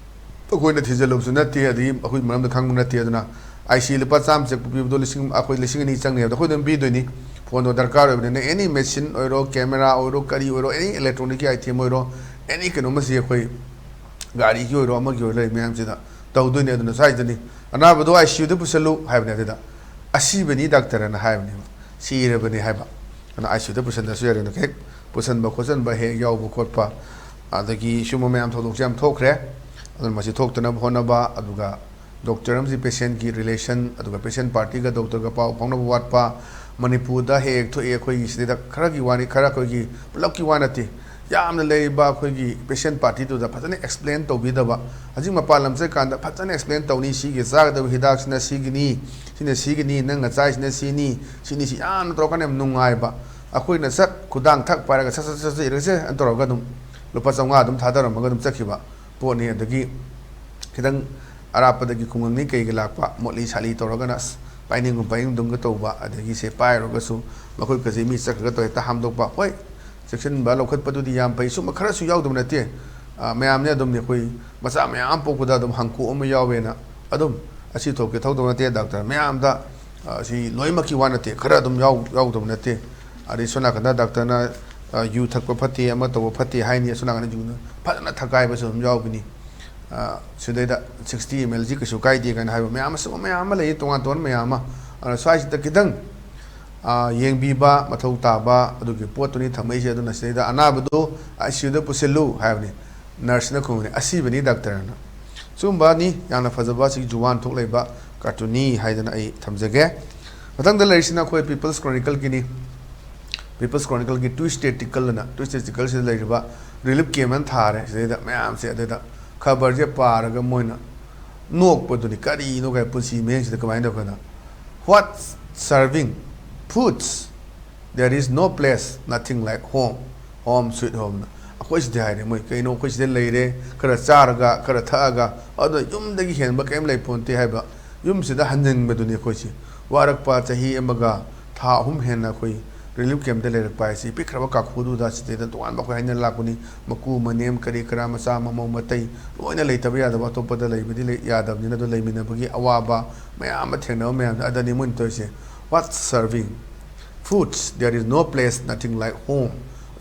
ꯑꯩꯈꯣꯏꯅ ꯊꯤꯖꯤꯜꯂꯨꯕꯁꯨ ꯅꯠꯇꯦ, ꯑꯗꯒꯤ ꯑꯩꯈꯣꯏ ꯃꯔꯝꯗ ꯈꯪꯕ ꯅꯠꯇꯦ꯫ ꯑꯗꯨꯅ ꯑꯥꯏ ꯁꯤ ꯂꯨꯄꯥ ꯆꯥꯝꯃ ꯆꯠꯄ ꯄꯤꯕꯗꯣ ꯂꯤꯁꯤꯡ, ꯑꯩꯈꯣꯏ ꯂꯤꯁꯤꯡ ꯑꯅꯤ ꯆꯪꯅꯤ ꯍꯥꯏꯕꯗꯣ ꯑꯩꯈꯣꯏ ꯑꯗꯨꯝ ꯄꯤꯗꯣꯏꯅꯤ꯫ ꯐꯣꯟꯗꯣ ꯗꯔꯀꯥꯔ ꯑꯣꯏꯕꯅꯤꯅ, ꯑꯦꯅꯤ ꯃꯦꯆꯤꯟ ꯑꯣꯏꯔꯣ, ꯀꯦꯃꯦꯔꯥ ꯑꯣꯏꯔꯣ, ꯀꯔꯤ ꯑꯣꯏꯔꯣ, ꯑꯦꯅꯤ ꯏꯂꯦꯛꯇ꯭ꯔꯣꯅꯤꯛꯀꯤ ꯑꯥꯏꯇꯦꯝ ꯑꯣꯏꯔꯣ, ꯑꯦꯅꯤ ꯀꯩꯅꯣꯃꯁꯤ ꯑꯩꯈꯣꯏ ꯒꯥꯔꯤꯒꯤ ꯑꯣꯏꯔꯣ, ꯑꯃꯒꯤ ꯑꯣꯏꯔꯣ, ꯂꯩ ꯃꯌꯥꯝꯁꯤꯗ ꯇꯧꯗꯣꯏꯅꯤ꯫ ꯑꯗꯨꯅ ꯁ꯭ꯋꯥꯏꯗꯅꯤ ꯑꯅꯥꯕꯗꯣ ꯑꯥꯏ ꯁꯤ ꯌꯨꯗ ꯄꯨꯁꯜꯂꯨ ꯍꯥꯏꯕꯅꯦ꯫ ꯑꯗꯨꯗ ꯑꯁꯤꯕꯅꯤ ꯗꯥꯛꯇꯔꯅ ꯍꯥꯏꯕꯅꯦꯕ, ꯁꯤꯔꯕꯅꯦ ꯍꯥꯏꯕ꯫ ꯑꯗꯨꯅ ꯑꯥꯏ ꯁꯤ ꯌꯨꯗ ꯄꯨꯁꯟꯗ꯭ꯔꯁꯨ ꯌꯥꯔꯦ, ꯍꯦꯛ ꯄꯨꯁꯟꯕ ꯈꯣꯠꯆꯟꯕ ꯍꯦꯛ ꯌꯥꯎꯕ ꯈꯣꯠꯄ, ꯑꯗꯒꯤ ꯁꯤꯒꯨꯝꯕ ꯃꯌꯥꯝ ꯊꯧꯗꯣꯛꯁꯦ ꯌꯥꯝ ꯊꯣꯛꯈ꯭ꯔꯦ꯫ ꯑꯗꯨꯅ ꯃꯁꯤ ꯊꯣꯛꯇꯅꯕ ꯍꯣꯠꯅꯕ, ꯑꯗꯨꯒ ꯗꯣꯛꯇꯔ ꯑꯃꯁꯤ ꯄꯦꯁꯦꯟꯒꯤ ꯔꯤꯂꯦꯁꯟ, ꯑꯗꯨꯒ ꯄꯦꯁꯦꯟ ꯄꯥꯔꯇꯤꯒ ꯗꯣꯛꯇꯔꯒ ꯄꯥꯎ ꯐꯥꯎꯅꯕ ꯋꯥꯠꯄ, ꯃꯅꯤꯄꯨꯔꯗ ꯍꯦꯛ ꯍꯦꯛ ꯊꯣꯛꯑꯦ꯫ ꯑꯩꯈꯣꯏꯒꯤ ꯁꯤꯗꯩꯗ ꯈꯔꯒꯤ ꯋꯥꯅꯤ, ꯈꯔ ꯑꯩꯈꯣꯏꯒꯤ ꯄꯨꯂꯞꯀꯤ ꯋꯥ ꯅꯠꯇꯦ꯫ ꯌꯥꯝꯅ ꯂꯩꯔꯤꯕ ꯑꯩꯈꯣꯏꯒꯤ ꯄꯦꯁꯦꯟ ꯄꯥꯔꯇꯤꯗꯨꯗ ꯐꯖꯅ ꯑꯦꯛꯁꯄ꯭ꯂꯦꯟ ꯇꯧꯕꯤꯗꯕ꯫ ꯍꯧꯖꯤꯛ ꯃꯄꯥꯟ ꯂꯝ ꯆꯠꯀꯥꯟꯗ ꯐꯖꯅ ꯑꯦꯛꯁꯄ꯭ꯂꯦꯟ ꯇꯧꯅꯤ, ꯁꯤꯒꯤ ꯆꯥꯒꯗꯕ ꯍꯤꯗꯥꯛꯁꯤꯅ ꯁꯤꯒꯤꯅꯤ, ꯁꯤꯅ ꯁꯤꯒꯤꯅꯤ, ꯅꯪꯅ ꯆꯥꯏꯁꯤꯅ ꯁꯤꯅꯤ, ꯁꯤꯅꯤ, ꯁꯤ ꯌꯥꯝꯅ ꯇꯧꯔꯀꯥꯟꯗ ꯌꯥꯝ ꯅꯨꯡꯉꯥꯏꯕ꯫ ꯑꯩꯈꯣꯏꯅ ꯁꯠ ꯈꯨꯗꯥꯡ ꯊꯛ ꯄꯥꯏꯔꯒ ꯁꯠ ꯁꯠ ꯁꯠ ꯁꯠ ꯏꯔꯁꯦ ꯇꯧꯔꯒ ꯑꯗꯨꯝ ꯂꯨꯄꯥ ꯆꯥꯝꯃꯉꯥ ꯑꯗꯨꯝ ꯊꯥꯗꯔꯝꯃꯒ ꯑꯗꯨꯝ ꯆꯠꯈꯤꯕ ꯄꯣꯠꯅꯤ꯫ ꯑꯗꯒꯤ ꯈꯤꯇꯪ ꯑꯔꯥꯞꯄꯗꯒꯤ ꯈꯨꯡꯒꯪꯅꯤ ꯀꯩꯒꯤ ꯂꯥꯛꯄ ꯃꯣꯠꯂꯤ ꯁꯥꯂꯤ ꯇꯧꯔꯒꯅ ꯑꯁ ꯄꯥꯏꯅꯤꯡꯒꯨꯝ ꯄꯥꯏꯅꯤꯡꯗꯨꯝꯒ ꯇꯧꯕ, ꯑꯗꯒꯤ ꯁꯦ ꯄꯥꯏꯔꯨꯔꯒꯁꯨ ꯃꯈꯨꯠꯀꯁꯦ ꯃꯤ ꯆꯠꯈ꯭ꯔꯒ ꯇꯧ ꯍꯦꯛꯇ ꯍꯥꯝꯗꯣꯛꯄ꯫ ꯍꯣꯏ, ꯆꯦꯛꯁꯤꯟꯕ ꯂꯧꯈꯠꯄꯗꯨꯗꯤ ꯌꯥꯝ ꯐꯩ, ꯁꯨꯝꯕ ꯈꯔꯁꯨ ꯌꯥꯎꯗꯕ ꯅꯠꯇꯦ꯫ ꯑ, ꯃꯌꯥꯝꯅꯦ ꯑꯗꯨꯝꯅꯦ, ꯑꯩꯈꯣꯏ ꯃꯆꯥ ꯃꯌꯥꯝ ꯄꯣꯛꯄꯗ ꯑꯗꯨꯝ ꯍꯪꯀꯣꯛ ꯑꯃ ꯌꯥꯎꯋꯦꯅ ꯑꯗꯨꯝ ꯑꯁꯤ ꯊꯣꯛꯀꯦ ꯊꯧꯗꯕ ꯅꯠꯇꯦ꯫ ꯗꯥꯛꯇꯔ ꯃꯌꯥꯝꯗ, ꯑ, ꯁꯤ ꯂꯣꯏꯅꯃꯛꯀꯤ ꯋꯥ ꯅꯠꯇꯦ, ꯈꯔ ꯑꯗꯨꯝ ꯌꯥꯎ-, ꯌꯥꯎꯗꯕ ꯅꯠꯇꯦ꯫ ꯑꯗꯩ ꯁꯣꯝ ꯅꯥꯀꯟꯗ ꯗꯥꯛꯇꯔꯅ, ꯑ, ꯌꯨ ꯊꯛꯄ ꯐꯠꯇꯦ, ꯑꯃ ꯇꯧꯕ ꯐꯠꯇꯦ ꯍꯥꯏꯅꯤ, ꯑꯁꯣꯝ ꯅꯥꯀꯟꯗ ꯌꯨꯅ ꯐꯖꯅ ꯊꯛꯀꯥꯏꯕꯁꯨ ꯑꯗꯨꯝ ꯌꯥꯎꯕꯅꯤ꯫ ꯑ, ꯁꯤꯗꯩꯗ sixty ml ꯁꯤ ꯀꯩꯁꯨ ꯀꯥꯏꯗꯦ ꯀꯥꯏꯅ ꯍꯥꯏꯕ ꯃꯌꯥꯝ ꯑꯃꯁꯨ, ꯃꯌꯥꯝ ꯑꯃ ꯂꯩ, ꯇꯣꯉꯥꯟ ꯇꯣꯉꯥꯟꯕ ꯃꯌꯥꯝ ꯑꯃ꯫ ꯑꯗꯨꯅ ꯁ꯭ꯋꯥꯏꯁꯤꯗ ꯈꯤꯇꯪ, ꯑ, ꯌꯦꯡꯕꯤꯕ ꯃꯊꯧ ꯇꯥꯕ ꯑꯗꯨꯒꯤ ꯄꯣꯠꯇꯨꯅꯤ ꯊꯝꯃꯛꯏꯁꯦ꯫ ꯑꯗꯨꯅ ꯁꯤꯗꯩꯗ ꯑꯅꯥꯕꯗꯨ ꯑꯥꯏ ꯁꯤ ꯌꯨꯗ ꯄꯨꯁꯤꯜꯂꯨ ꯍꯥꯏꯕꯅꯤ꯫ ꯅꯔꯁꯅ ꯈꯨꯝꯕꯅꯤ, "ꯑꯁꯤꯕꯅꯤ ꯗꯥꯛꯇꯔꯅ"꯫ ꯁꯤꯒꯨꯝꯕꯅꯤ ꯌꯥꯝꯅ ꯐꯖꯕ ꯁꯤꯒꯤ ꯖꯨꯋꯥꯟ ꯊꯣꯛꯂꯛꯏꯕ ꯀꯥꯔꯇꯨꯟꯅꯤ ꯍꯥꯏꯗꯅ ꯑꯩ ꯊꯝꯖꯒꯦ꯫ ꯃꯊꯪꯗ ꯂꯩꯔꯤꯁꯤꯅ ꯑꯩꯈꯣꯏ People's Chronicleꯒꯤꯅꯤ꯫ People's Chronicleꯒꯤ Twist Tactical ꯑꯅ, Twist Tacticalꯁꯤꯗ ꯂꯩꯔꯤꯕ relief camp ꯑꯃ ꯊꯥꯔꯦ꯫ ꯁꯤꯗꯩꯗ ꯃꯌꯥꯝꯁꯦ ꯑꯗꯩꯗ ꯈꯕꯔꯁꯦ ꯄꯥꯔꯒ ꯃꯣꯏꯅ ꯅꯣꯛꯄꯗꯨꯅꯤ꯫ ꯀꯔꯤꯅꯣ ꯀꯥꯏ ꯄꯨꯟꯁꯤ ꯃꯍꯤꯡꯁꯤꯗ ꯀꯃꯥꯏꯅ ꯇꯧꯒꯅ? "What serving foods? There is no place, nothing like home, home sweet homeꯅ"꯫ ꯑꯩꯈꯣꯏ ꯁꯤꯗꯤ ꯍꯥꯏꯔꯦ ꯃꯣꯏ, "ꯀꯩꯅꯣ ꯑꯩꯈꯣꯏ ꯁꯤꯗ ꯂꯩꯔꯦ, ꯈꯔ ꯆꯥꯔꯒ, ꯈꯔ ꯊꯛꯑꯒ, ꯑꯗꯨꯅ ꯌꯨꯝꯗꯒꯤ ꯍꯦꯟꯕ ꯀꯔꯤꯝ ꯂꯩ ꯄꯣꯟꯇꯦ" ꯍꯥꯏꯕ꯫ ꯌꯨꯝꯁꯤꯗ ꯍꯟꯖꯤꯟꯕꯗꯨꯅꯤ ꯑꯩꯈꯣꯏꯁꯤ꯫ ꯋꯥꯔꯛꯄ ꯆꯍꯤ ꯑꯃꯒ ꯊꯥ ꯑꯍꯨꯝ ꯍꯦꯟꯅ ꯑꯩꯈꯣꯏ relief campꯇ ꯂꯩꯔꯛꯄ ꯍꯥꯏꯁꯤ, ꯄꯤꯛꯈ꯭ꯔꯕ ꯀꯥꯈꯨꯗꯨꯗ ꯁꯤꯗꯩꯗ ꯇꯣꯉꯥꯟꯕ ꯑꯩꯈꯣꯏ ꯍꯥꯏꯅ ꯂꯥꯛꯄꯅꯤ꯫ ꯃꯀꯨ ꯃꯅꯦꯝ ꯀꯔꯤ ꯀꯔꯥ, ꯃꯆꯥ ꯃꯃꯧ ꯃꯇꯩ ꯂꯣꯏꯅ ꯂꯩꯇꯕ ꯌꯥꯗꯕ, ꯑꯇꯣꯞꯄꯗ ꯂꯩꯕꯗꯤ ꯂꯩ-, ꯌꯥꯗꯕꯅꯤꯅ, ꯑꯗꯨ ꯂꯩꯃꯤꯟꯅꯕꯒꯤ ꯑꯋꯥꯕ ꯃꯌꯥꯝ ꯑꯃ ꯊꯦꯡꯅꯕ ꯃꯌꯥꯝꯗꯣ ꯑꯗꯅꯤ ꯃꯣꯏꯅ ꯇꯧꯔꯤꯁꯦ꯫ "What serving foods? There is no place, nothing like home."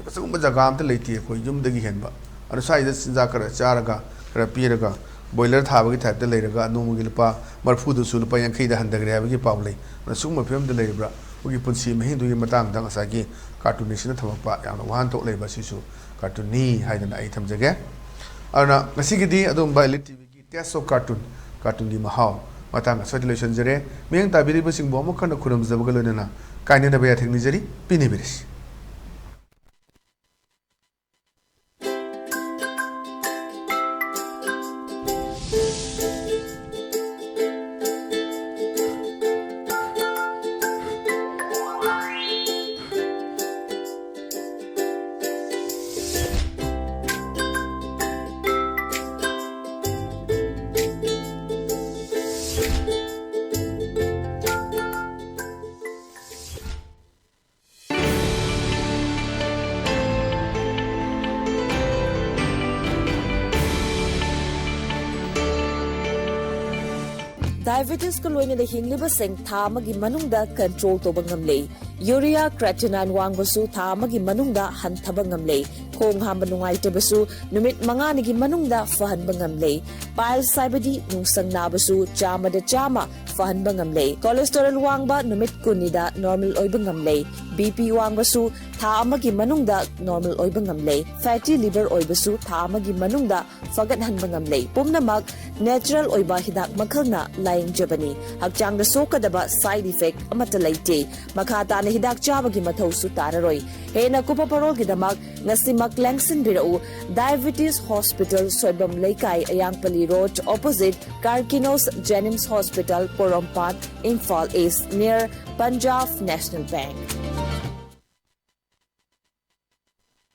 ꯑꯁꯤꯒꯨꯝꯕ ꯖꯒꯥ ꯑꯝꯇ ꯂꯩꯇꯦ ꯑꯩꯈꯣꯏ ꯌꯨꯝꯗꯒꯤ ꯍꯦꯟꯕ꯫ ꯑꯗꯣ ꯁ꯭ꯋꯥꯏꯗ ꯆꯤꯟꯖꯥꯛ ꯈꯔ ꯆꯥꯔꯒ, ꯈꯔ ꯄꯤꯔꯒ, ꯕꯣꯏꯂꯔ ꯊꯥꯕꯒꯤ ꯇꯥꯏꯞꯇ ꯂꯩꯔꯒ ꯅꯣꯡꯃꯒꯤ ꯂꯨꯄꯥ ꯃꯔꯤꯐꯨꯗꯨꯁꯨ ꯂꯨꯄꯥ ꯌꯥꯡꯈꯩꯗ ꯍꯟꯊꯈ꯭ꯔꯦ ꯍꯥꯏꯕꯒꯤ ꯄꯥꯎ ꯂꯩ꯫ ꯑꯗꯨꯅ ꯁꯤꯒꯨꯝꯕ ꯐꯤꯕꯝꯗ ꯂꯩꯔꯤꯕ꯭ꯔꯥ? ꯑꯩꯈꯣꯏꯒꯤ ꯄꯨꯟꯁꯤ ꯃꯍꯤꯡꯗꯨꯒꯤ ꯃꯇꯥꯡꯗ ꯉꯁꯥꯏꯒꯤ ꯀꯥꯔꯇꯨꯟꯅꯤꯁꯤꯅ ꯊꯝꯃꯛꯄ ꯌꯥꯝꯅ ꯋꯥꯍꯟꯊꯣꯛ ꯂꯩꯕ ꯑꯁꯤꯁꯨ ꯀꯥꯔꯇꯨꯟꯅꯤ ꯍꯥꯏꯗꯅ ꯑꯩ ꯊꯝꯖꯒꯦ꯫ ꯑꯗꯨꯅ ꯉꯁꯤꯒꯤꯗꯤ ꯑꯗꯨꯒꯨꯝꯕ Elite TVꯒꯤ Taste of Cartoon, ꯀꯥꯔꯇꯨꯟꯒꯤ ꯃꯍꯥꯎ ꯃꯇꯥꯡ ꯑꯁ꯭ꯋꯥꯏꯗ ꯂꯣꯏꯁꯤꯟꯖꯔꯦ꯫ ꯃꯤꯠꯌꯦꯡ ꯇꯥꯕꯤꯔꯤꯕꯁꯤꯡꯕꯨ ꯑꯃꯨꯛ ꯍꯟꯅ ꯈꯨꯔꯨꯝꯖꯕꯒ ꯂꯣꯏꯅꯅ ꯀꯥꯏꯅꯗꯕ ꯌꯥꯊꯪ ꯅꯤꯖꯔꯤ, ꯄꯤꯅꯤꯕꯤꯔꯁꯤ꯫ Diabetesꯀ ꯂꯣꯏꯅꯅ ꯍꯤꯡꯂꯤꯕꯁꯤꯡ ꯊꯥ ꯑꯃꯒꯤ ꯃꯅꯨꯡꯗ control ꯇꯧꯕ ꯉꯝꯂꯦ꯫ Urea creatinine ꯋꯥꯡꯕꯁꯨ ꯊꯥ ꯑꯃꯒꯤ ꯃꯅꯨꯡꯗ ꯍꯟꯊꯕ ꯉꯝꯂꯦ꯫ ꯈꯣꯡ ꯍꯥꯝꯕ ꯅꯨꯡꯉꯥꯏꯇꯕꯁꯨ ꯅꯨꯃꯤꯠ ꯃꯉꯥꯅꯤꯒꯤ ꯃꯅꯨꯡꯗ ꯐꯍꯟꯕ ꯉꯝꯂꯦ꯫ Piles ꯍꯥꯏꯕꯗꯤ ꯅꯨꯡꯁꯪ ꯅꯥꯕꯁꯨ ꯆꯥꯝꯃꯗ ꯆꯥꯝꯃ ꯐꯍꯟꯕ ꯉꯝꯂꯦ꯫ Cholesterol ꯋꯥꯡꯕ ꯅꯨꯃꯤꯠ ꯀꯨꯟꯅꯤꯗ normal ꯑꯣꯏꯕ ꯉꯝꯂꯦ꯫ BP ꯋꯥꯡꯕꯁꯨ ꯊꯥ ꯑꯃꯒꯤ ꯃꯅꯨꯡꯗ normal ꯑꯣꯏꯕ ꯉꯝꯂꯦ꯫ Fatty liver ꯑꯣꯏꯕꯁꯨ ꯊꯥ ꯑꯃꯒꯤ ꯃꯅꯨꯡꯗ ꯐꯒꯠꯍꯟꯕ ꯉꯝꯂꯦ꯫ ꯄꯨꯝꯅꯃꯛ natural ꯑꯣꯏꯕ ꯍꯤꯗꯥꯛ ꯃꯈꯜꯅ ꯂꯥꯌꯦꯡꯖꯕꯅꯤ꯫ ꯍꯛꯆꯥꯡꯗ ꯁꯣꯛꯀꯗꯕ side effect ꯑꯃꯠꯇ ꯂꯩꯇꯦ꯫ ꯃꯈꯥ ꯇꯥꯅ ꯍꯤꯗꯥꯛ ꯆꯥꯕꯒꯤ ꯃꯊꯧꯁꯨ ꯇꯥꯔꯔꯣꯏ꯫ ꯍꯦꯟꯅ ꯀꯨꯞꯄ ꯄꯔꯣꯜꯒꯤꯗꯃꯛ ꯉꯁꯤꯃꯛ ꯂꯦꯡꯁꯤꯟꯕꯤꯔꯛꯎ꯫ Diabetes Hospital, ꯁꯣꯏꯕꯝ ꯂꯩꯀꯥꯏ, ꯑꯌꯥꯡꯄꯜꯂꯤ Road, opposite Carkinos Jenims Hospital, ꯄꯣꯔꯣꯝꯄꯥꯠ, Imphal East, near Punjab National Bank꯫